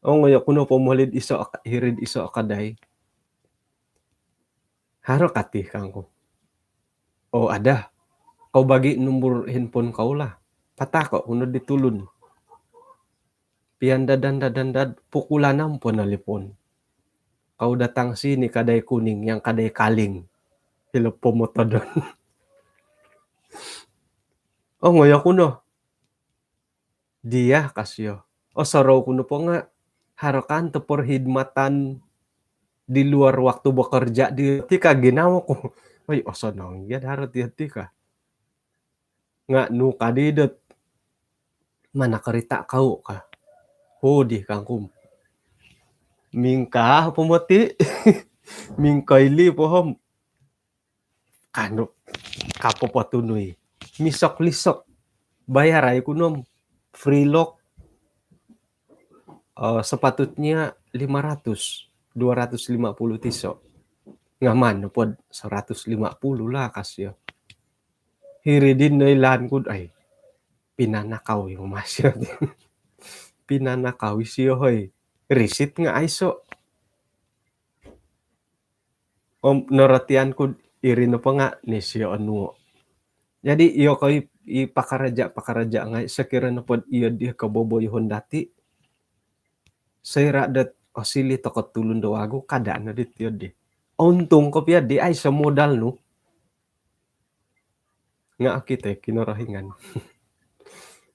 Ongoi oku no pomoli id iso, hiri'd iso kadai. Haro kati kangku. Oh, ada. Kau bagi nombor handphone kau lah. Patahako ku no di tulun. Pian dadan dadan dad, pukulan om ponolipon. Kau datang sini kadai kuning, yang kadai kaling. Hilo pomotodon. Ongoi oku no. Dia kasio. Osorou ku nopo nga haro kan to perkhidmatan di luar waktu bekerja di tika ginawo ku. Oi, osonong gia haro ti tika. Nga nu kadi dot mana korita kau ka. Hodi kangku. Mingka po moti. Mingkaili po om. Kanu, kapopotunui. Misok-lisok. Bayar ai ku nom. Free lock. Eh, sepatutnya lima ratus, dua ratus lima puluh tiso. Ngaman pod seratus lima puluh lah kasio. Hiri din noilaan ku, ai, pinanakau i masio. Pinanakau isio hoi. Risit nga aiso. Om norotian ku iri nopo nga nisio onuo. Jadi iyo ko i, i pakaraja-pakaraja ngai, sokiro nopo iyo di koboboyoon dati, soira dot osili toko tulun do wagu, kada nodi ti iyo di. Untung kopio di aiso modal nu. Nga okito i Kinorohingan.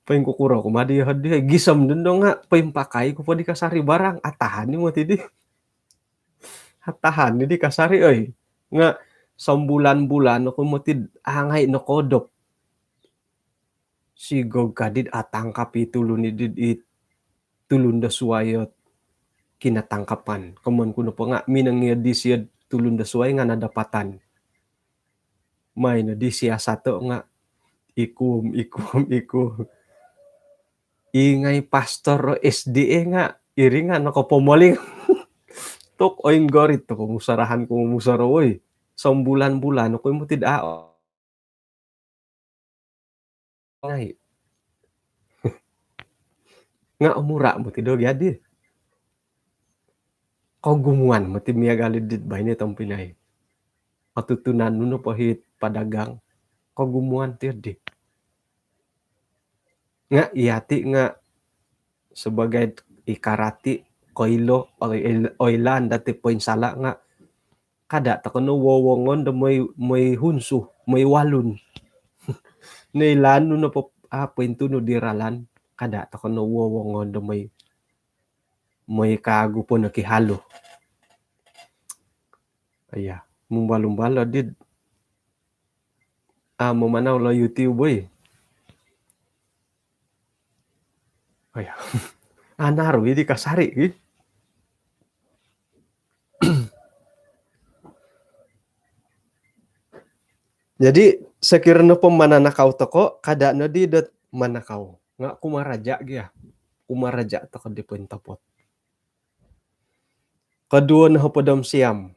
Poingkukuro ku ma di hodi, gisom dondo nga poimpakai ku po di kasari barang, atahan i moti di. Atahan i di kasari oi. Nga sombulan-bulan oku moti angai nokodop. Sigog kadi atangkap i tulun i di, i tulun do suai ot kinatangkapan. Komon ku nopo nga minongio disio tulun do suai nga nadapatan. Mai no di siasato nga ikum, ikum, ikum. Ingai pastor o S D A nga iri nga nokopomoling. Tuk oinggorit tu pomusarahan ku, musaro oi. Sombulan-bulan oku moti daa ngai. Nga omura moti do gia di. Kogumuan moti miagal i dit baino tompinai. Otutunan nu nopo it padagang, kogumuan ti di. Nga iyati nga sebagai i karati, koilo, oil-, oilaan dati poinsala nga kada toko no wowongon do moi, moi hunsu, moi walun. Noilaan nu nopo, ah, pointunu di ralan, kada toko no wowongon do moi, moi kagu po noki halo. Iya, mumbal-umbal lo di. Ah, mamanau lo YouTube, boy. Oh ya. Anaru i di kasari, ih. Jadi, sokiro nopo mananakau toko, kada nodi dot manakau. Nga kumaraja gia. Kumaraja toko di pointopot. Koduo nohopod om siam.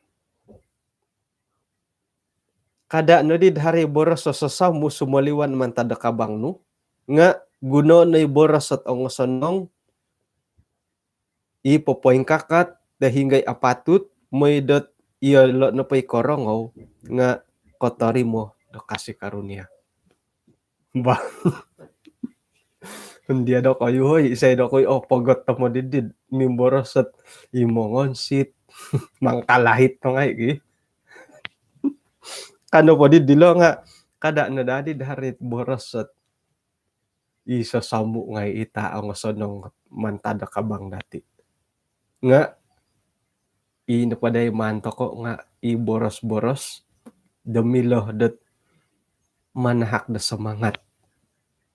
Kada nodi do haro i boros o sosombu sumoliwan mantad do kabang nu, nga guno no i boros ot ongosonong, i popoingkakat do hinggo i apatut, moi dot iyolo nopo i korongou nga kotorimo do kasih karunia. Bah. Ndia dokoyu hoi, isai dokoyu opogot tomod di di mimboros ot i mongonsit, mangkalahit no ngai gi. Ka nopo di dilo nga kada no dadi do haro i boros ot i sosombu ngai it ongosonong mantad do kabang dati. Nga i nopo dai maan toko' nga' i boros-boros do milo dot manahak do semangat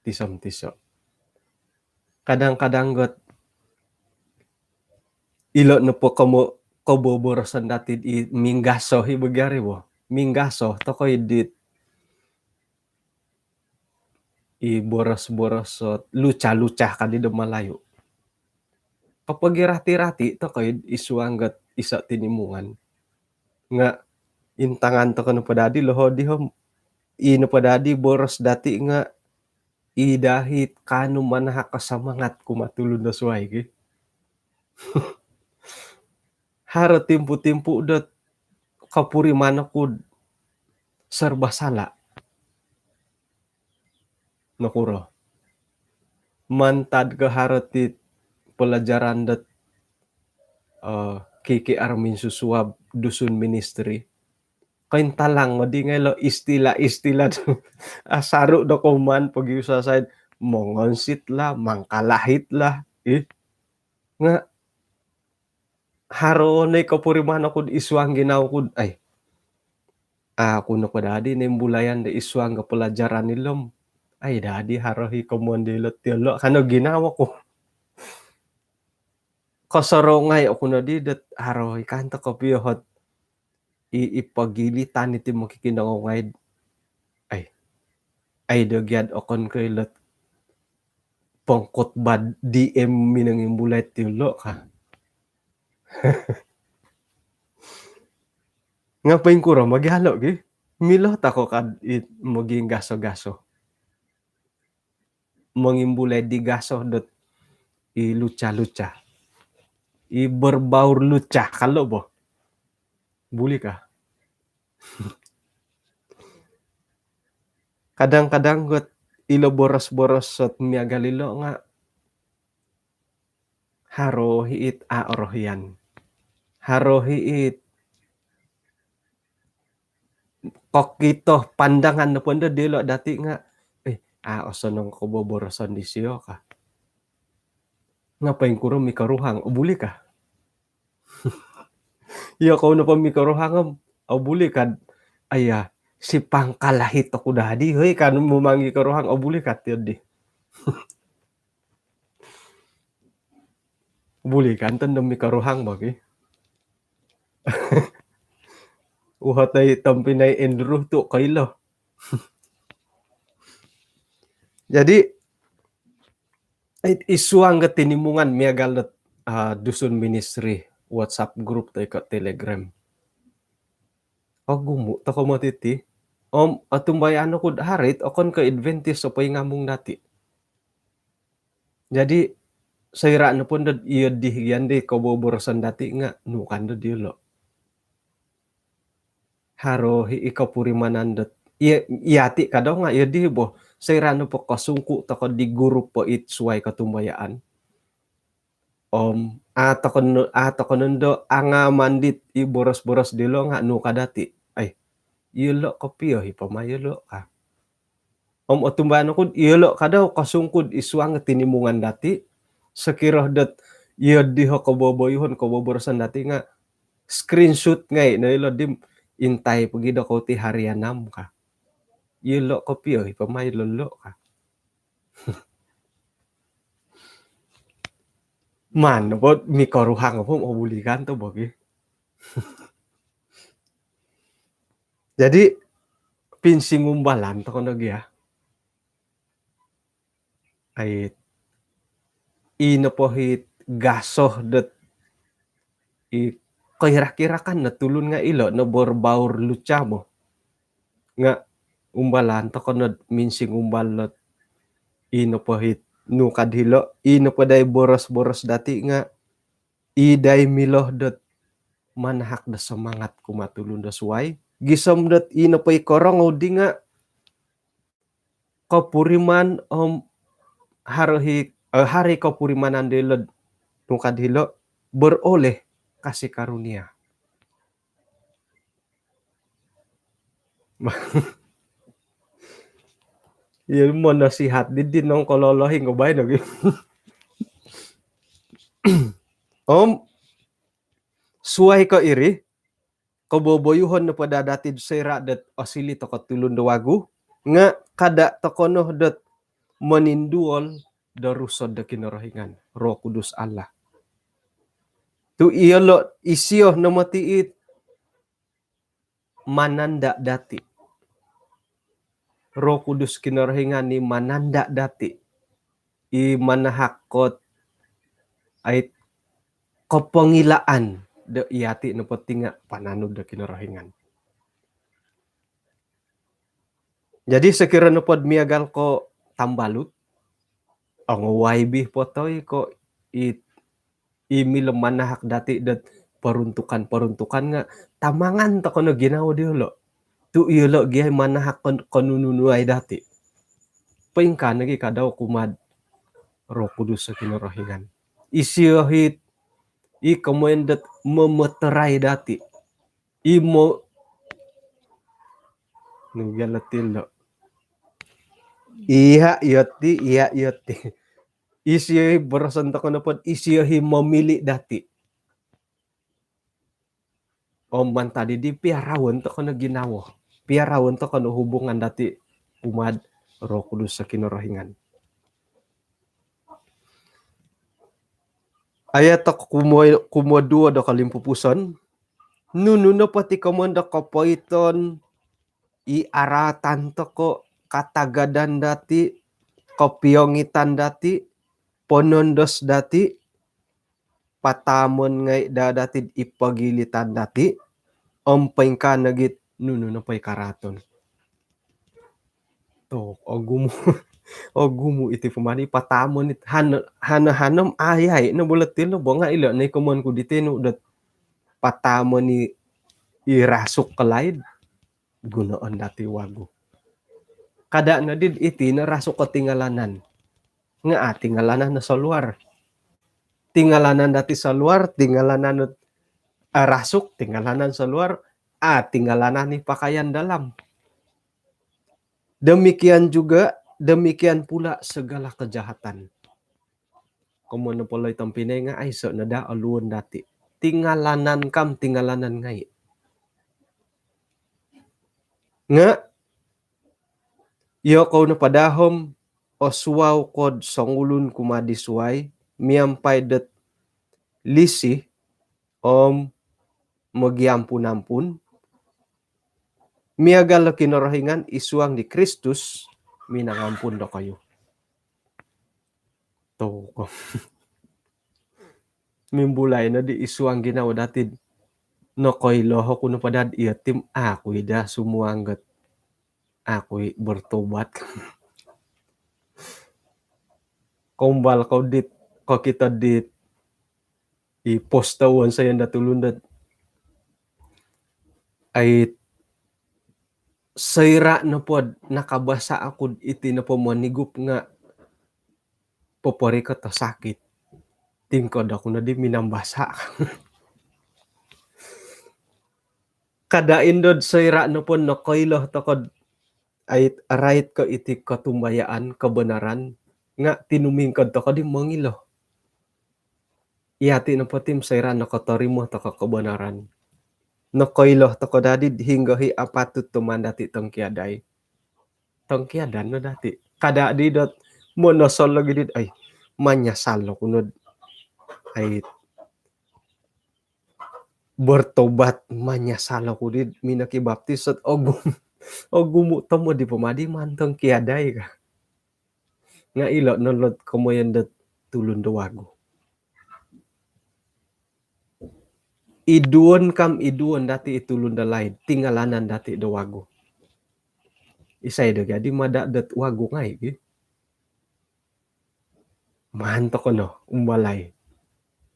tiso-tiso'. Kadang-kadang got ilo' nopo komo- koboboroson dati'd i minggaso i bagiari bo. Minggaso toko' i dit i boros-boros ot luca-luca kadi do Malayu. Kopogirati-rati toko' i suang got iso' tinimungan. Nga' intangan toko' nopo dadi loho' di om i nopo dadi boros dati' nga' i dahi kaanu manahak o samangat kumaa tulun do suwai ki. Haro timpu-timpu dot kopuriman oku'd serba sala'. Nokuro? Mantad ko haro ti pelajaran dot eh, K K R minsusuab Dusun Ministry. Kointalang odi ngai' lo istilah-istilah tu asaru do koman pogi usasaid mongonsit lah, mangkalahit lah. Ih. Nga' haro noi kopuriman oku'd isuang ginawo ku'd ai, aku nopo dadi nimbulayan do isuang ga pelajaran ilo om ai dadi haro hi komoyon dilo' ti ilo' kano ginawo ku. Kosorou ngai' oku nodi dot haro i kan toko' pio hot i, i pogilitan iti mokikinongou ngai'd ai, ai do gia'd okon ko' ilo't pongkutbah D M minongimbulai ti ilo' ka. Nga' poingkuro mogialo' gi milo toko' kad i moginggaso-gaso. Mongimbulai di gaso dot i luca-luca, i berbaur luca kalo' bo. Buli ka? Kadang-kadang got ilo boros-boros ot miagal ilo' nga' haro hi it a' orohian. Haro hi it kokito pandangan nopo ndo dilo' dati' nga' eh, a' osonong koboboroson disio ka. Nga' poingkuro mikoruhang, o buli ka? Iyo kou nopo mikoruhang om o buli kad, aya, si pangkalahit oku dadi hoi kan momogi koruhang, o buli kad iyo di. Buli kan tondo mikoruhang bagi. Uhotai tompinai Andrew tu' koilo. Jadi i suang ga tinimungan miagal dot Dusun Ministry WhatsApp group toi ko' Telegram, ogumu' toko' moti ti. Om otumbayaan oku'd haro it okon ko' Adventist o poingamung dati'. Jadi soira' nopo ndod iyo dih gian di koboboroson dati' nga' nu kan do diyolo'. Haro hi i kopurimanan dot iya ti kadau nga' iyo dih bo. Soira' nopo kosungku' toko' di gurup po it suwai kotumbayaan om a' toko' no, a' toko' nondo angaman dit i boros-boros dilo' nga' nu ka dati', ai, iyolo' kopio hi pama iyolo' ka. Om otumbayaan oku'd iyolo' kadau kosungku'd i suang tinimungan dati'. Sokiro dot iyo diho koboboyuhon koboboroson dati' nga' screenshot ngai' no ilo' dim, intai pogi do kou ti hari anam ka. Iyolo' kopio hi pama iyolo' ka. Maan nopo mikoruhang opo, o buli kan to bogi. Jadi pinsingumbalan toko' nogi ya. Ai, i nopo hi gaso dot i koirak-irakan no tulun nga' ilo' no berbaur luca mo. Nga' umbalan toko' nod minsingumbal dot i nopo hi nu kad hilo', i nopo dai boros-boros dati' nga' i dai milo dot manahak do semangat kumaa tulun do suwai. Gisom dot i nopo i korongou di nga' kopuriman om haro hi, eh, haro i kopurimanan dilo'd nu kad hilo' beroleh kasih karunia. Iyo mo nasihat di, di nongkololohing ko baino gi. Om Suai ko iri, koboboyuhon nopo daa dati'd soira' dot osili' toko' tulun do wagu, nga' kada' toko' no dot moninduol do Rusod do Kinorohingan, Roh Kudus Allah. Tu' iyolo', isio no moti' it mananda' dati'. Roh Kudus Kinorohingan i mananda' dati'. I manahak kot ai kopongilaan do iyati' nopo ti nga' pananud do Kinorohingan. Jadi sokiro nopod miagal ko tambalut, ongowai bi potoi ko i, i milo manahak dati' dot peruntukan-peruntukan nga' tamangan toko' no ginawo diyolo'. Tu' iyolo' gi ai manahak kon-, konunu-nunu ai dati'. Poingkaa nogi' kadau kumaa'd Roh Kudus o Kinorohingan. Isio hit i komoyon dot momotorai dati'. Imo. Nu gia lo ti lo. Iya' iyo ti, iya' iyo ti. Isio hi boroson toko' nopod isio hi momili' dati'. Om mantad iddi piaraon toko' no ginawo. Piaraon toko' no hubungan dati' kumaa'd Roh Kudus o Kinorohingan. Ayat toko' kumo-, kumoduo do kolimpupuson. Nunu nopo ti komoyon do kopoiton i araatan toko', katagadan dati', kopiongitan dati', ponondos dati', pataamon ngai' daa dati'd i pogilitan dati', om poingkaa nogi'd nunu nopo i karaaton. Tu' ogumu', ogumu' iti pama di pataamon it han-, hano-hano om ayai no bo lo ti lo bo nga' ilo' no i komoyon ku diti nu dot pataamon i, i rasuk kalaid. Gunoon dati' wagu. Kada' noddi'd iti no rasuk o tingalanan. Nga' a' tingalanan no soluar. Tingalanan dati' soluar, tingalanan no, a, rasuk, tingalanan soluar, a' tingalanan i pakaian dalam. Demikian juga, demikian pula segala kejahatan. Komoyon nopo lo i tompinai nga' aiso' no daa oluon dati'. Tingalanan kam, tingalanan ngai'. Nga' iyokou nopo daa om osuau ko'd songulun kumaa di suai, miampai dot lisi om mogiampun-ampun, miagal o Kinorohingan i suang di Kristus minangampun dokoyu. Tu' ko. Mimbulai noddi i suang ginawo dati'd nokoilo oku nopo daa'd iyo ti om aku i daa sumuang got. Aku i bertobat. Kombal kou dit, kokito dit i posto wonsoyon dot tulun dot ai soira' nopod nakabasa' oku'd iti nopo monigup nga' poporikot o sakit. Tingkod oku noddi minambasa'. Kada' indo'd soira' nopod nokoilo toko'd ai rait ko' iti kotumbayaan, kebenaran, nga' tinumingkod toko' di mongilo. Iyati' nopo ti om soira' nokotorimo toko' kebenaran, nokoilo toko' daddi'd hinggo hi apatut do maan dati' tongkiadai, tongkiadan no dati'. Kada' di dot monosol logi' dit, ai, manyasal oku nod, ai, bertobat, manyasal oku dit minokibaptis ot ogum-, ogumu' tomod di pama di maan tongkiadai ka. Nga' ilo' no lot komoyon dot tulun do wagu. Iduon kam iduon dati' i tulun do laid, tingalanan dati' do wagu. Isai do gaddi mada' dot wagu ngai' gi. Maan toko' no umbalai.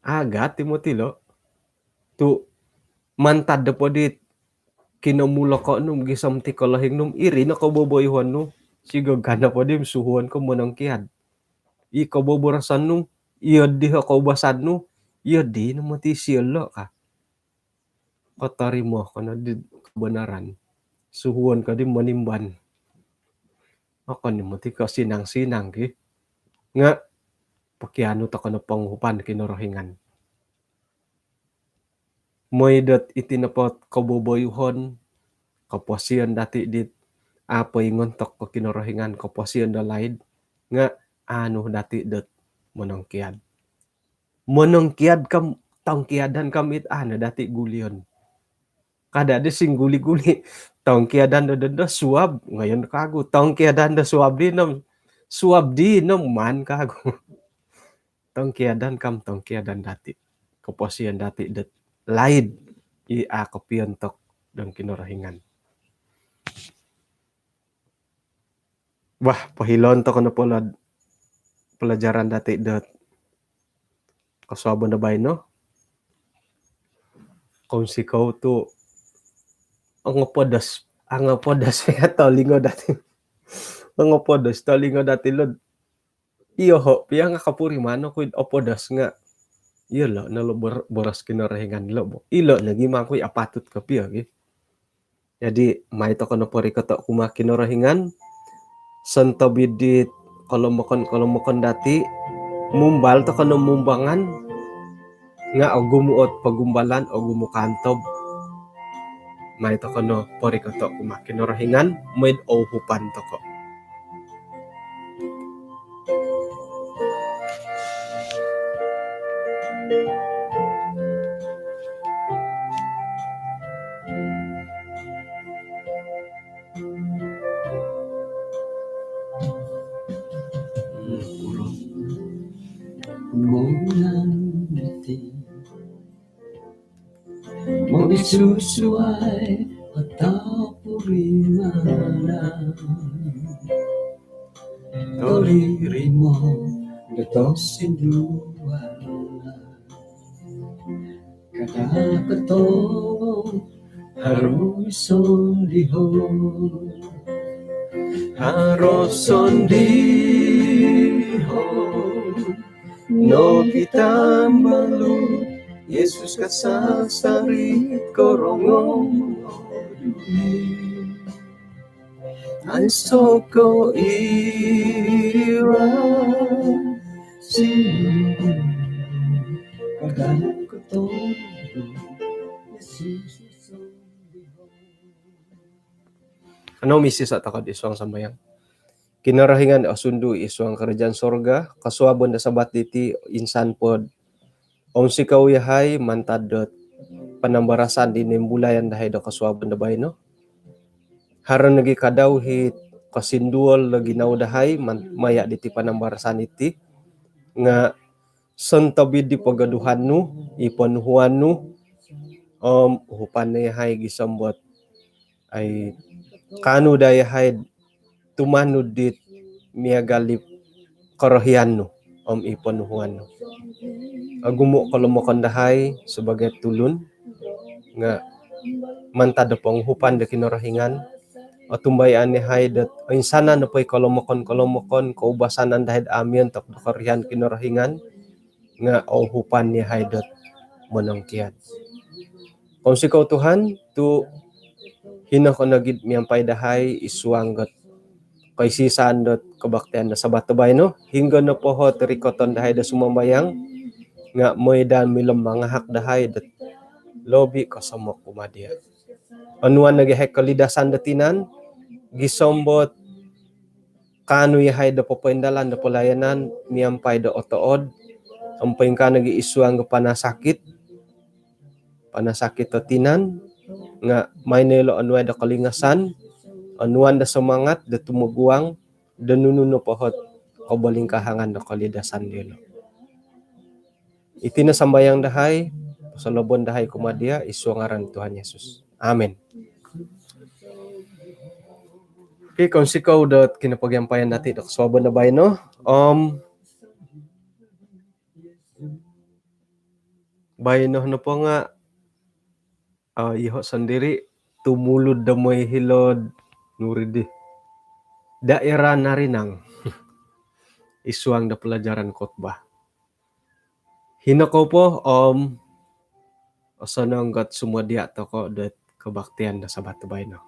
Agat i moti lo'. Tu' mantad do podi kinomuloko' nu gisom ti kolohing nu, iri no koboboyuhon nu. Sigoga' no podi suhuon ko monongkiad. I koboboroson nu, iyo di o koubasan nu, iyo di no moti sio lo' ka. Kotorimo ko no di kebenaran. Suhuon ko di monimban. Okon i moti ko sinang-sinang ki. Nga' pokianu toko' no ponguhupan Kinorohingan. Mooi dot iti nopo koboboyuhon, koposion dati dit a' poingontok ko Kinorohingan, koposion do laid, nga' aanu dati dot monongkiad. Monongkiad kam, tongkiadan kam it a' no dati gulion. Kada' di sing guli-guli. Tongkiadan do dondo suab, ngoyon kagu. Tongkiadan do suab di nom, suab di nom maan kagu. Tongkiadan kam, tongkiadan dati. Koposion dati dot laid i a' kopiontok dong Kinorohingan. Wah, pohiloon toko no pela-, pelajaran dati dot kosuabon do baino. Kounsikou tu ongopodos, ongopodos pia tolingo dati. Ongopodos tolingo dati lo. Iyoho' pia nga' kapuriman oku id opodos nga' iyolo' no lo bor-, boros Kinorohingan lo bo. Ilo' nogi mangkui apatut kopio gi. Jadi, mai toko no porikoto' kumaa Kinorohingan, sontob id dit kolomokon-kolomokon dati, mumbal toko no mumbangan, nga' ogumu' ot pogumbalan, ogumu' kaantob. Mai toko no porikoto' kumaa Kinorohingan, mooi do ouhupan toko'. Monang diti mogisusuai atau purimanan. Tolirimo do tosinduan. Kada' kotongou haro sondihon. Haro sondihon. Nogi tambalut Yesus kasasari korongou. Aiso ko ira si paganu kotongou Yesus. Ano misi sa takod isuang sambayang. Kinorohingan osundu isuang karajaan sorga, kosuabon do Sabat diti insan pod om sikou yahai mantad dot panambarasan di nimbulayan dahai do kosuabon do baino. Haro nogi kadau hi kosinduol do ginawo dahai man-, maya diti panambarasan iti nga' sontob id di pogoduhan nu, i ponuhuan nu, om uhupan no yahai gisom dot ai kaanu daa yahai tumanud dit miagal di korohian nu om i ponuhuan nu. Ogumu' kolomokon dahai sabaagi tulun nga' mantad do ponguhupan do Kinorohingan, otumbayaan yahai dot oinsanan nopo i kolomokon-kolomokon, koubasanan dahai do a' miontok do korohian Kinorohingan, nga' ouhupan yahai dot monongkiad. Kounsikou Tuhan tu' hino ko nogi miampai dahai isuang dot koisisan dot kobaktian do Sabat do baino, hinggo nopo ot rikoton dahai do sumambayang nga' mooi daa milo mangahak dahai dot lobi kosomok kumaa dia'. Onuan nogi yahai kolidasan do tinan gisom dot kaanu yahai do popoindalan do palayanan miampai do otood, om poingkaa nogi isuang do panasakit, panasakit do tinan, nga' mai no ilo onuai do kolingasan, onuan do samangat do tumoguang do nunu nopo ot kobolingkahangan do kolidasan dilo. Iti no sambayang dahai, posolobon dahai kumaa dia', isuang ngaran Tuhan Yesus. Amin. Okey, kounsikou dot kinopogiampayan dati do kosuabon do baino. Om baino nopo nga' ah, iyoho' sondiri' tumulud do mooi hilo'd nuri di daerah Narinang isuang do pelajaran khotbah. Hino kou po om osonong ot sumodia' toko' dot kobaktian do Sabat do baino.